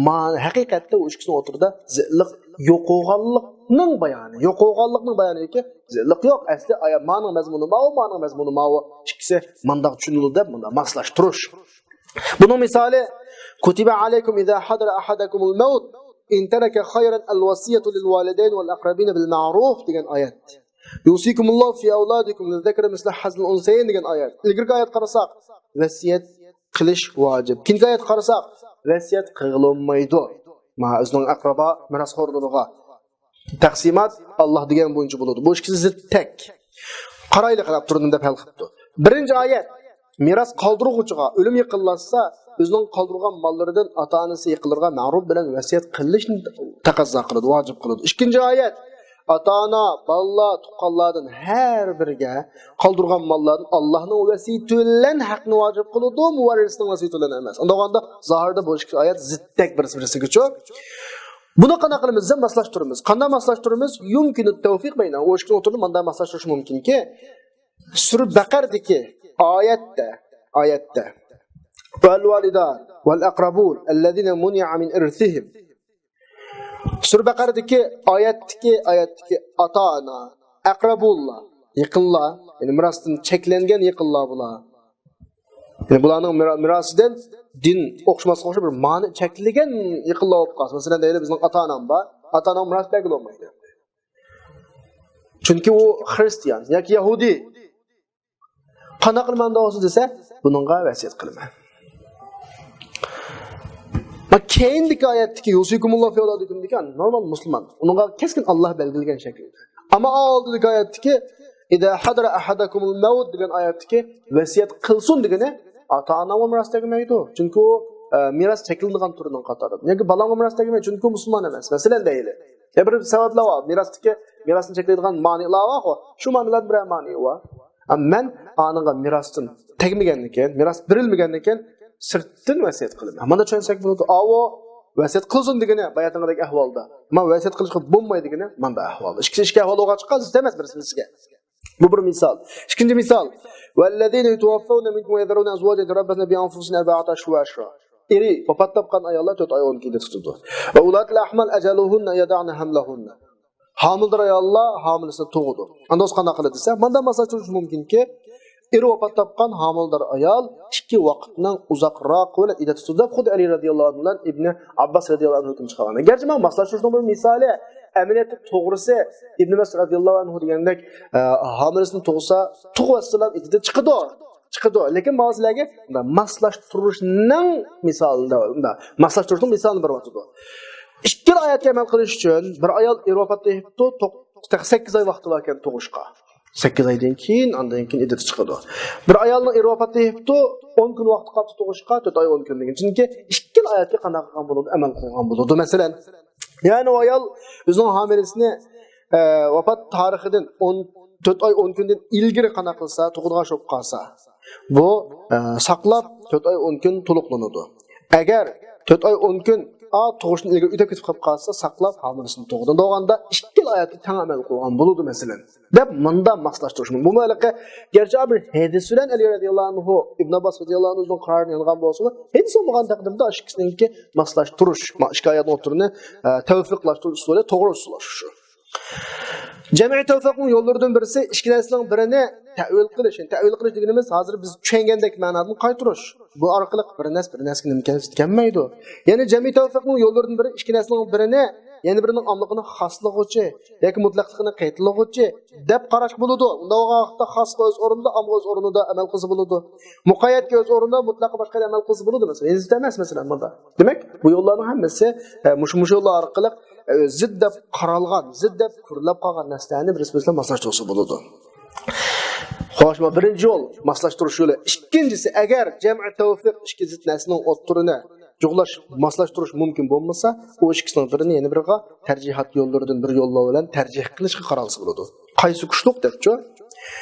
ما-، ھەقىقەتتە ئۇ ئىككىسىنىڭ ئوتتۇرىدا زىتلىق يوقالغانلىقنىڭ بايانى. يوقالغانلىقنىڭ بايانىدىكى زىتلىق يوق. ئەسلى ئايا-، مانىڭ مەزمۇنى ماۋۇ، مانىڭ مەزمۇنى ماۋۇ. ئىككىسى مانداق چۈشىنىدۇ دەپ مۇنداق ماسلاشتۇرۇش. بۇنىڭ مىسالى، كتب عليكم إذا حضر أحدكم الموت إن ترك خيرا الوصية للوالدين والأقربين بالمعروف دېگەن ئايەت. يوصيكم الله في أولادكم للذكر مثل حظ الأنثيين دېگەن ئايەت. ئىلگىرىكى ئايەتكە قارىساق، ۋەسىيەت قىلىش ۋاجىپ. كېيىنكى ئايەتكە قارىساق، ۋەسىيەت قىلغىلى بولمايدۇ. ما ئۆزىنىڭ ئەقرىبا مىراسخورلىرىغا. تەقسىمات ئاللا دېگەن بويىچە بولىدۇ. بۇ ئىككىسى زىت تەك. قارايلى، قاراپ تۇردۇم دەپ ھەل قىپتۇ. بىرىنچى ئايەت. مىراس قالدۇرغۇچىغا، ئۆلۈم يېقىنلاشسا، ئۆزىنىڭ قالدۇرغان ماللىرىدىن ئاتا-ئانىسى، يېقىنلىرىغا مەرۇپ بىلەن ۋەسىيەت قىلىشنى تەقەززا قىلىدۇ، ۋاجىپ قىلىدۇ. ئىككىنچى ئايەت. ئاتا-ئانا، بالىلار، تۇغقانلاردىن ھەر بىرىگە قالدۇرغان ماللاردىن ئاللانىڭ ۋەسىيىتى بىلەن ھەقنى ۋاجىپ قىلىدۇ، مۇۋەررىسنىڭ ۋەسىيىتى بىلەن ئەمەس. ئۇنداق بولغاندا زاھىردا بۇ ئىككى ئايەت زىتتەك بىر-بىرسىگىچۇ. بۇنى قانداق قىلىمىز دېسە، ماسلاشتۇرىمىز. قانداق ماسلاشتۇرىمىز؟ يۇمكىنۇ تەۋفىق بەينە. ئۇ ئىككىنىڭ ئوتتۇرىدا مۇنداق ماسلاشتۇرۇش مۇمكىنكى، سۈرە بەقەردىكى ئايەتتە، ئايەتتە، ۋەل ۋالىدان ۋەل ئەقرەبۇن ئەللەزىنە مۇنىئە مىن ئىرسىھىم. سۈرە بەقەردىكى ئايەتتىكى، ئايەتتىكى ئاتا-ئانا، ئەقرەبۇللار، يېقىنلار، يەنى مىراستىن چەكلەنگەن يېقىنلار بۇلار. يەنى بۇلارنىڭ مىرا-، مىراسىدىن دىن ئوخشىماسلىقى ئوخشاش بىر مانى چەكلىگەن يېقىنلار بولۇپ قالسا، مەسىلەن، دەيلى، بىزنىڭ ئاتا-ئانام بار، ئاتا-ئانام مىراس بەرگىلى بولمايدۇ. چۈنكى ئۇ خىرىستىيان ياكى يەھۇدىي. قانداق قىلىمەن دەۋاتىسىز دېسە، بۇنىڭغا ۋەسىيەت قىلىمەن. ما كەينىدىكى ئايەتتىكى يۇسىكۇمۇللا فى ئەۋلادىكۇمدىكى نورمال مۇسۇلمان. ئۇنىڭغا كەسكىن ئاللا بەلگىلىگەن شەكىلدە. ئەمما ئالدىدىكى ئايەتتىكى ئىدا ھەدەرە ئەھەدەكۇمۇل مەۋت دېگەن ئايەتتىكى ۋەسىيەت قىلسۇن دېگىنى ئاتا-ئاناڭغا مىراس تەگمەيدۇ. چۈنكى ئۇ، ئە، مىراس چەكلىنىدىغان تۈرىنىڭ قاتارىدا. ياكى بالاڭغا مىراس تەگمەيدۇ، چۈنكى ئۇ مۇسۇلمان ئەمەس. مەسىلەن دەيلى. يا بىر سەۋەبلەر بار. مىراستىكى، مىراسنى چەكلەيدىغان مانىلار بارغۇ. شۇ مانىلاردىن بىرەر مانى بار. ئەمما مەن ئانىڭغا مىراستىن تەگمىگەندىن كېيىن، مىراس بېرىلمىگەندىن كېيىن سىرتتىن ۋەسىيەت قىلىمەن. مانا چۈشەنسەك بولىدۇ. ئاۋۇ ۋەسىيەت قىلسۇن دېگىنى باياتىنقىدەك ئەھۋالدا. ما ۋەسىيەت قىلىشقا بولمايدۇ دېگىنى ماندا ئەھۋالدا. ئىككى، ئىككى ئەھۋال بولغاچقا زىت ئەمەس بىرسى بىرسىگە. بۇ بىر مىسال. ئىككىنچى مىسال. ۋەللەزىنە يۇتەۋەففەۋنە مىنكۇم ۋەيەزەرۇنە ئەزۋاجەن يەتەرەببەسنە بىئەنفۇسىھىننە ئەربەئەتە ئەشھۇرىن ۋە ئەشرا. ئېرى ۋاپات تاپقان ئاياللار تۆت ئاي ئون كۈن ئىددە تۇتىدۇ. ۋە ئۇلاتىل ئەھمال ئەجەلۇھۇننە يەدەئنە ھەملەھۇننە. ھامىلىدار ئاياللار ھامىلىسىنى تۇغىدۇ. ئاندا بولسا قانداق قىلىدۇ دېسە، ماندا ماسلاشتۇرۇش مۇمكىنكى، ئېرى ۋاپات تاپقان ھامىلىدار ئايال ئىككى ۋاقىتنىڭ ئۇزاقراق بىلەن ئىددە تۇتىدۇ دەپ خۇددى ئەلى رەزىياللاھۇ ئەنھۇ بىلەن ئىبنى ئابباس رەزىياللاھۇ ئەنھۇ ھۆكۈم چىقارغان. گەرچە مانا ماسلاشتۇرۇشنىڭ بىر مىسالى، ئەمەلىيەتتە توغرىسى ئىبنى مەسئۇد رەزىياللاھۇ ئەنھۇ دېگەندەك، ئە، ھامىلىسىنى تۇغسا، تۇغۇۋەتسىلا ئىددىدىن چىقىدۇ. چىقىدۇ. لېكىن مانا سىلەرگە مۇنداق ماسلاشتۇرۇشنىڭ مىسالىنى، مۇنداق ماسلاشتۇرۇشنىڭ مىسالىنى بېرىۋاتىدۇ. ئىككىلا ئايەتكە ئەمەل قىلىش ئۈچۈن بىر ئايال ئېرى ۋاپات تېپىپتۇ، توق-، سەككىز ئاي ۋاقتى باركەن تۇغۇشقا. سەككىز ئايدىن كېيىن، ئاندىن كېيىن ئىددىتى چىقىدۇ. بىر ئايالنىڭ ئېرى ۋاپات تېپىپتۇ، ئون كۈن ۋاقتى قاپتۇ تۇغۇشقا، تۆت ئاي ئون كۈن دېگەن. چۈنكى ئىككىلا ئايەتكە قانداق قىلغان بولىدۇ؟ ئەمەل قىلغان بولىدۇ. مەسىلەن، يەنى ئۇ ئايال ئۆزىنىڭ ھامىلىسىنى، ئە، ۋاپات تارىخىدىن ئون، تۆت ئاي ئون كۈندىن ئىلگىرى قانداق قىلسا، تۇغىدىغان بولۇپ قالسا، بۇ، ئە، ساقلاپ تۆت ئاي ئون كۈن تولۇقلىنىدۇ. ئەگەر تۆت ئاي ئون كۈن، ئا، تۇغۇشتىن ئىلگىرى ئۆتۈپ كېتىپ قالىپ قالسا، ساقلاپ ھامىلىسىنى تۇغىدۇ. بولغاندا ئىككىلا ئايەتكە تەڭ ئەمەل قىلغان بولىدۇ، مەسىلەن. دەپ مۇندا ماسلاشتۇرۇش مۇمكىن. بۇمۇ ھېلىقى گەرچە بىر ھەدىس بىلەن ئەلى رەزىياللاھۇ ئەنھۇ، ئىبن ئابباس رەزىياللاھۇ ئەنھۇنىڭ قارارىنى ئېلىنغان بولسىمۇ، ھەدىس بولمىغان تەقدىردە ئىككىسىنىڭكى ماسلاشتۇرۇش، ما-، ئىككى ئايەتنىڭ ئوتتۇرىنى، ئە، تەۋپىقلاشتۇرۇش ئۇسۇلى توغرا ئۇسۇل شۇ. جەمئى تەۋپىقنىڭ يوللىرىدىن بىرسى ئىككى نەرسىنىڭ بىرىنى تەئۋىل قىلىش. يەنى تەئۋىل قىلىش دېگىنىمىز ھازىر بىز چۈشەنگەندەك مەنادىن قايتۇرۇش. بۇ ئارقىلىق بىر نەرسە بىر نەرسىگە نېمە ئىكەنلىكى كەلمەيدۇ. يەنى جەمئى تەۋپىقنىڭ يوللىرىدىن بىرى ئىككى نەرسىنىڭ بىرىنى، يەنە بىرىنىڭ ئاملىقىنى خاسلىغۇچى ياكى مۇتلەقلىقىنى قېيتىلىغۇچى دەپ قاراشقا بولىدۇ. ئۇنداق بولغان ۋاقىتتا خاسقا ئۆز ئورنىدا، ئامغا ئۆز ئورنىدا ئەمەل قىلسا بولىدۇ. مۇقەييەتكە ئۆز ئورنىدا، مۇتلەققا باشقا ئەمەل قىلسا بولىدۇ، مەسىلەن. ھەدىستە ئەمەس، مەسىلەن، بۇندا. دېمەك، بۇ يوللارنىڭ ھەممىسى، ئە، مۇشۇ، مۇشۇ يوللار ئارقىلىق، ئە، زىت دەپ قارالغان، زىت دەپ كۆرۈلۈپ قالغان نەرسىلەرنى بىرسى بىرسى بىلەن ماسلاشتۇرسا بولىدۇ. خوش، ما بىرىنچى يول، ماسلاشتۇرۇش يولى. ئىككىنچىسى، ئەگەر جەمئى تەۋپىق ئىككى زىت نەرسىنىڭ ئوتتۇرىنى جۇغلاش، ماسلاشتۇرۇش مۇمكىن بولمىسا، ئۇ ئىككىسىنىڭ بىرىنى يەنە بىرىغا تەرجىھات يوللىرىدىن بىر يوللار بىلەن تەرجىھ قىلىشقا قارالسا بولىدۇ. قايسى كۈچلۈك دەپچۇ؟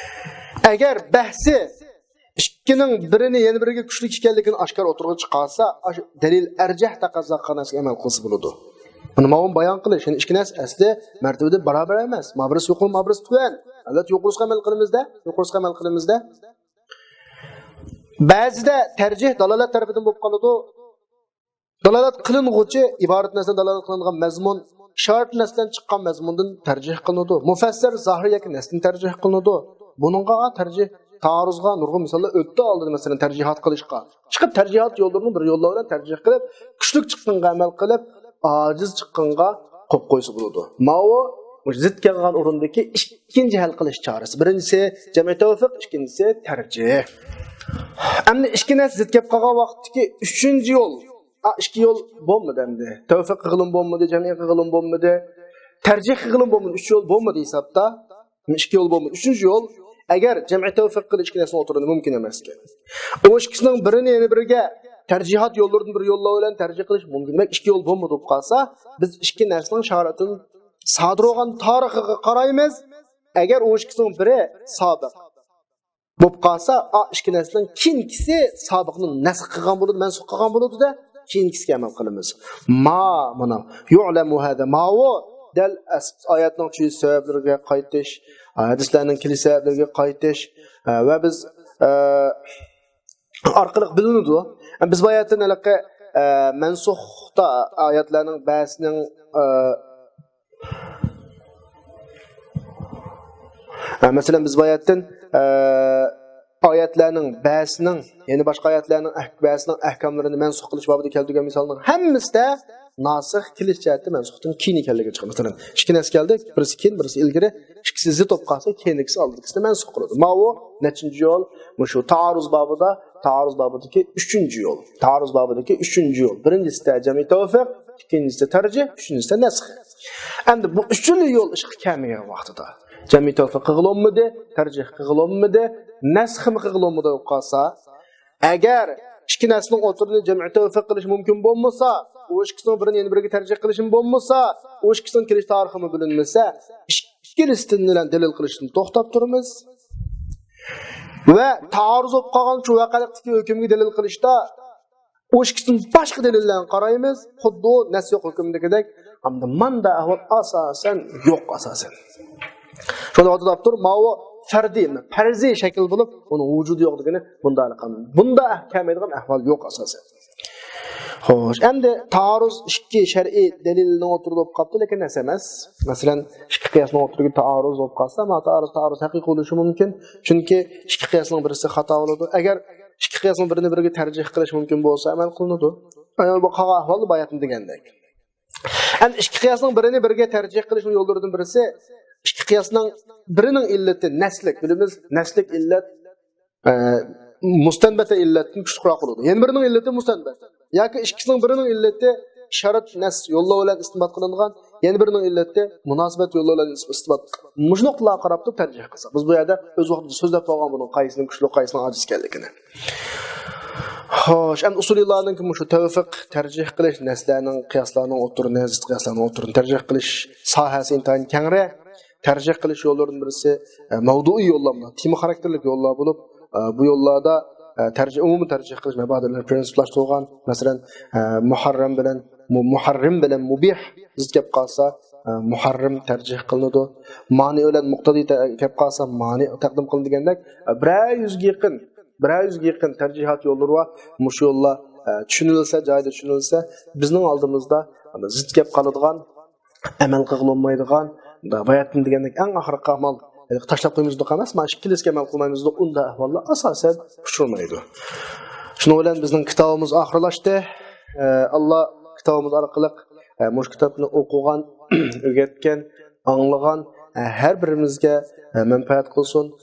ئەگەر بەھسى ئىككىنىڭ بىرىنى يەنە بىرىگە كۈچلۈك ئىكەنلىكىنى ئاشكارا ئوتتۇرىغا چىقارسا، ئاشۇ دەلىل ئەرجەھ تەقەززا قىلغان نەرسىگە ئەمەل قىلسا بولىدۇ. بۇنى ماۋۇ بايان قىلىش، يەنى ئىككى نەرسە ئەسلى مەرتىۋىدە بارابەر ئەمەس. ما بىرسى يۇقىرى، ما بىرسى تۆۋەن. ئەلۋەتتە، يۇقىرىسىغا ئەمەل قىلىمىزدە، يۇقىرىسىغا ئەمەل قىلىمىزدە. بەزىدە تەرجىھ دالالەت تەرىپىدىن بولۇپ قالىدۇ. دالالەت قىلىنغۇچى، ئىبارەت نەرسىدىن دالالەت قىلىنغان مەزمۇن، ئىشارەت نەرسىدىن چىققان مەزمۇندىن تەرجىھ قىلىنىدۇ. مۇفەسسىر زاھىر ياكى نەستىن تەرجىھ قىلىنىدۇ. بۇنىڭغا تەرجىھ، تەئارۇزغا نۇرغۇن مىساللار ئۆتتى ئالدىدا، مەسىلەن، تەرجىھات قىلىشقا. چىقىپ تەرجىھات يوللىرىنىڭ بىر يوللار بىلەن تەرجىھ قىلىپ، كۈچلۈك چىققىنىغا ئەمەل قىلىپ، ئاجىز چىققىنىغا قويۇپ قويسا بولىدۇ. ماۋۇ زىت كەلگەن ئورۇندىكى ئىككىنچى ھەل قىلىش چارىسى. بىرىنچىسى جەمئى تەۋفىق، ئىككىنچىسى تەرجىھ. ئەمدى ئىككى نەرسە زىت كەپ قالغان ۋاقىتتىكى ئۈچىنچى يول. ئا، ئىككى يول بولمىدى ئەمدى. تەۋفىق قىلغىلىمۇ بولمىدى، جەمئى قىلغىلىمۇ بولمىدى. تەرجىھ قىلغىلىمۇ بولمىدى. ئۈچ يول بولمىدى ھېسابتا. ئىككى يول بولمىدى. ئۈچىنچى يول، ئەگەر جەمئى تەۋفىق قىلىش ئىككى نەرسىنى ئوتتۇرىدا مۇمكىن ئەمەسكەن. ئۇ ئىككىسىنىڭ بىرىنى يەنە بىرىگە تەرجىھات يوللىرىدىن بىر يوللار بىلەن تەرجىھ قىلىش مۇمكىن. دېمەك، ئىككى يول بولمىدى بولۇپ قالسا، بىز ئىككى نەرسىنىڭ شارتىدىن سادىر بولغان تارىخىغا قارايمىز. ئەگەر ئۇ ئىككىسىنىڭ بىرى سابىق بولۇپ قالسا، ئا ئىككى نەرسىنىڭ كېيىنكىسى سابىقنى نەسخ قىلغان بولىدۇ، مەنسۇخ قىلغان بولىدۇ-دە، كېيىنكىسىگە ئەمەل قىلىمىز. ما، مانا، يعلم هذا، ماۋۇ دەل ئەس-، ئايەتنىڭ چۈشۈش سەۋەبلىرىگە قايتىش، ھەدىسلەرنىڭ كېلىش سەۋەبلىرىگە قايتىش، ئە، ۋە بىز، ئە، ئارقىلىق بىلىنىدۇ. بىز بۇ ئايەتتىن ھېلىقى، ئە، مەنسۇختا ئايەتلەرنىڭ بەزىسىنىڭ، ئە، ئە، مەسىلەن، بىز بۇ ئايەتتىن، ئە، ئايەتلەرنىڭ بەزىسىنىڭ، يەنى باشقا ئايەتلەرنىڭ ئەھ-، بەزىسىنىڭ ئەھكاملىرىنى مەنسۇخ قىلىش بابىدا كەلتۈرگەن مىسالنىڭ ھەممىسىدە ناسىخ، كېلىش جەھەتتە مەنسۇختىن كېيىن ئىكەنلىكىگە چىقىدۇ. مەسىلەن، ئىككى نەرسە كەلدى، بىرسى كېيىن، بىرسى ئىلگىرى، ئىككىسى زىت بولۇپ قالسا، كېيىنكىسى ئالدىدىكىسىنى مەنسۇخ قىلىدۇ. ماۋۇ نەچچىنچى يول؟ مۇشۇ تائارۇز بابىدا، تائارۇز بابىدىكى ئۈچىنچى يول. تائارۇز بابىدىكى ئۈچىنچى يول. بىرىنچىسىدە جەمئى تەۋفىق، ئىككىنچىسىدە تەرجىھ، ئۈچىنچىسىدە نەسخ. ئەمدى بۇ ئۈچىلا يول ئىشقا كەلمىگەن ۋاقتىدا جەمئى تەۋفىق قىلغىلى بولمىدى، تەرجىھ قىلغىلى بولمىدى، نەسخمۇ قىلغىلى بولمىدى بولۇپ قالسا، ئەگەر ئىككى نەرسىنىڭ ئوتتۇرىدىن جەمئى تەۋفىق قىلىش مۇمكىن بولمىسا، ئۇ ئىككىسىنىڭ بىرىنى يەنە بىرىگە تەرجىھ قىلىشمۇ بولمىسا، ئۇ ئىككىسىنىڭ كېلىش تارىخىمۇ بىلىنمىسە، ئىك-، ئىككىلىسىدىن بىلەن دەلىل قىلىشتىن توختاپ تۇرىمىز. ۋە تائارۇز بولۇپ قالغان شۇ ۋەقەلىكتىكى ھۆكۈمگە دەلىل قىلىشتا ئۇ ئىككىسىدىن باشقا دەلىللەرنى قارايمىز، خۇددى ئۇ نەس يوق ھۆكۈمدىكىدەك. ئەمدى ماندا ئەھۋال ئاساسەن يوق، ئاساسەن. شۇنداق ئاتىداپتۇر، ماۋۇ فەردىي، پەرزىي شەكىل بولۇپ، ئۇنىڭ ۋۇجۇدى يوق دېگىنى بۇندا، بۇندا كەلمەيدىغان ئەھۋال يوق ئاساسەن. خوش، ئەمدى تائارۇز ئىككى شەرئىي دەلىلنىڭ ئوتتۇرىدا بولۇپ قاپتۇ، لېكىن نەس ئەمەس. مەسىلەن، ئىككى قىياسنىڭ ئوتتۇرىدىكى تائارۇز بولۇپ قالسا، ما تائارۇز، تائارۇز ھەقىقىي بولۇشى مۇمكىن. چۈنكى ئىككى قىياسنىڭ بىرسى خاتا بولىدۇ. ئەگەر ئىككى قىياسنىڭ بىرىنى بىرىگە تەرجىھ قىلىش مۇمكىن بولسا، ئەمەل قىلىنىدۇ. ئەمما بۇ قالغان ئەھۋالدا باياتىن دېگەندەك. ئەمدى ئىككى قىياسنىڭ بىرىنى بىرىگە تەرجىھ قىلىشنىڭ يوللىرىدىن بىرسى، ئىككى قىياسنىڭ بىرىنىڭ ئىللىتى نەسلىك، بىلىمىز، نەسلىك ئىللەت، ئە، مۇستەنبەتە ئىللەتتىن كۈچلۈكرەك بولىدۇ. يەنە بىرىنىڭ ئىللىتى مۇستەنبەت. ياكى ئىككىسىنىڭ بىرىنىڭ ئىللىتى ئىشارەت نەس يوللار بىلەن ئىسپات قىلىنغان، يەنە بىرىنىڭ ئىللىتى مۇناسىۋەت يوللار بىلەن ئىسپات. مۇشۇ نۇقتىلارغا قاراپ تۇرۇپ تەرجىھ قىلساق. بىز بۇ يەردە ئۆز ۋاقتىدا سۆزلەپ بولغان بۇنىڭ قايسىنىڭ كۈچلۈك، قايسىنىڭ ئاجىز ئىكەنلىكىنى. خوش، ئەمدى ئۇسۇلىيلارنىڭكى مۇشۇ تەۋفىق، تەرجىھ قىلىش، نەسلەرنىڭ، قىياسلارنىڭ ئوتتۇرىنى، زىت قىياسلارنىڭ ئوتتۇرىنى تەرجىھ قىلىش ساھەسى ئىنتايىن كەڭرى. تەرجىھ قىلىش يوللىرىدىن بىرسى، ئە، مەۋدۇئىي يوللار، تېما خاراكتېرلىك يوللار بولۇپ، ئە، بۇ يوللاردا، ئە، تەرجىھ، ئومۇمىي تەرجىھ قىلىش مەبادىلىرىنى پرىنسىپلاشتۇرغان، مەسىلەن، ئە، مۇھەررەم بىلەن، مۇ-، مۇھەررىم بىلەن مۇبىھ زىت كەپ قالسا، ئە، مۇھەررىم تەرجىھ قىلىنىدۇ. مانىئ بىلەن مۇقتەزى تە-، كەپ قالسا، مانىئ تەقدىم قىلىنىدۇ دېگەندەك، ئە، بىرەر يۈزگە يېقىن، بىرەر يۈزگە يېقىن تەرجىھات يوللىرى بار. مۇشۇ يوللار، ئە، چۈشىنىلسە، جايىدا چۈشىنىلسە، بىزنىڭ ئالدىمىزدا زىت كەپ قالىدىغان، ئەمەل قىلغىلى بولمايدىغان، باياتىن دېگەندەك ئەڭ ئاخىرقى ئەمەل، تاشلاپ قويمىزدۇق ئەمەس، مانا ئىككىلىسىگە ئەمەل قىلمايمىزدۇق، ئۇنداق ئەھۋاللار ئاساسەن ئۇچرىمايدۇ. شۇنىڭ بىلەن بىزنىڭ كىتابىمىز ئاخىرلاشتى. ئە، ئاللا كىتابىمىز ئارقىلىق، ئە، مۇشۇ كىتابنى ئوقۇغان، ئۆگەتكەن، ئاڭلىغان، ئە، ھەر بىرىمىزگە، ئە، مەنپەئەت قىلسۇن.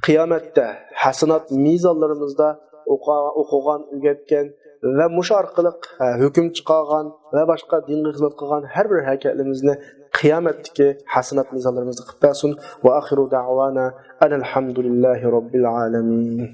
قىيامەتتە ھەسەنات مىزانلىرىمىزدا ئوقۇ-، ئوقۇغان، ئۆگەتكەن ۋە مۇشۇ ئارقىلىق، ھە، ھۆكۈم چىقارغان ۋە باشقا دىنغا خىزمەت قىلغان ھەر بىر ھەرىكەتلىرىمىزنى قىيامەتتىكى ھەسەنات مىزانلىرىمىزدا قىلىپ بەرسۇن. ۋە ئاخىرۇ دەئۋانا ئەنىل ھەمدۇلىللاھى رەببىل ئالەمىن.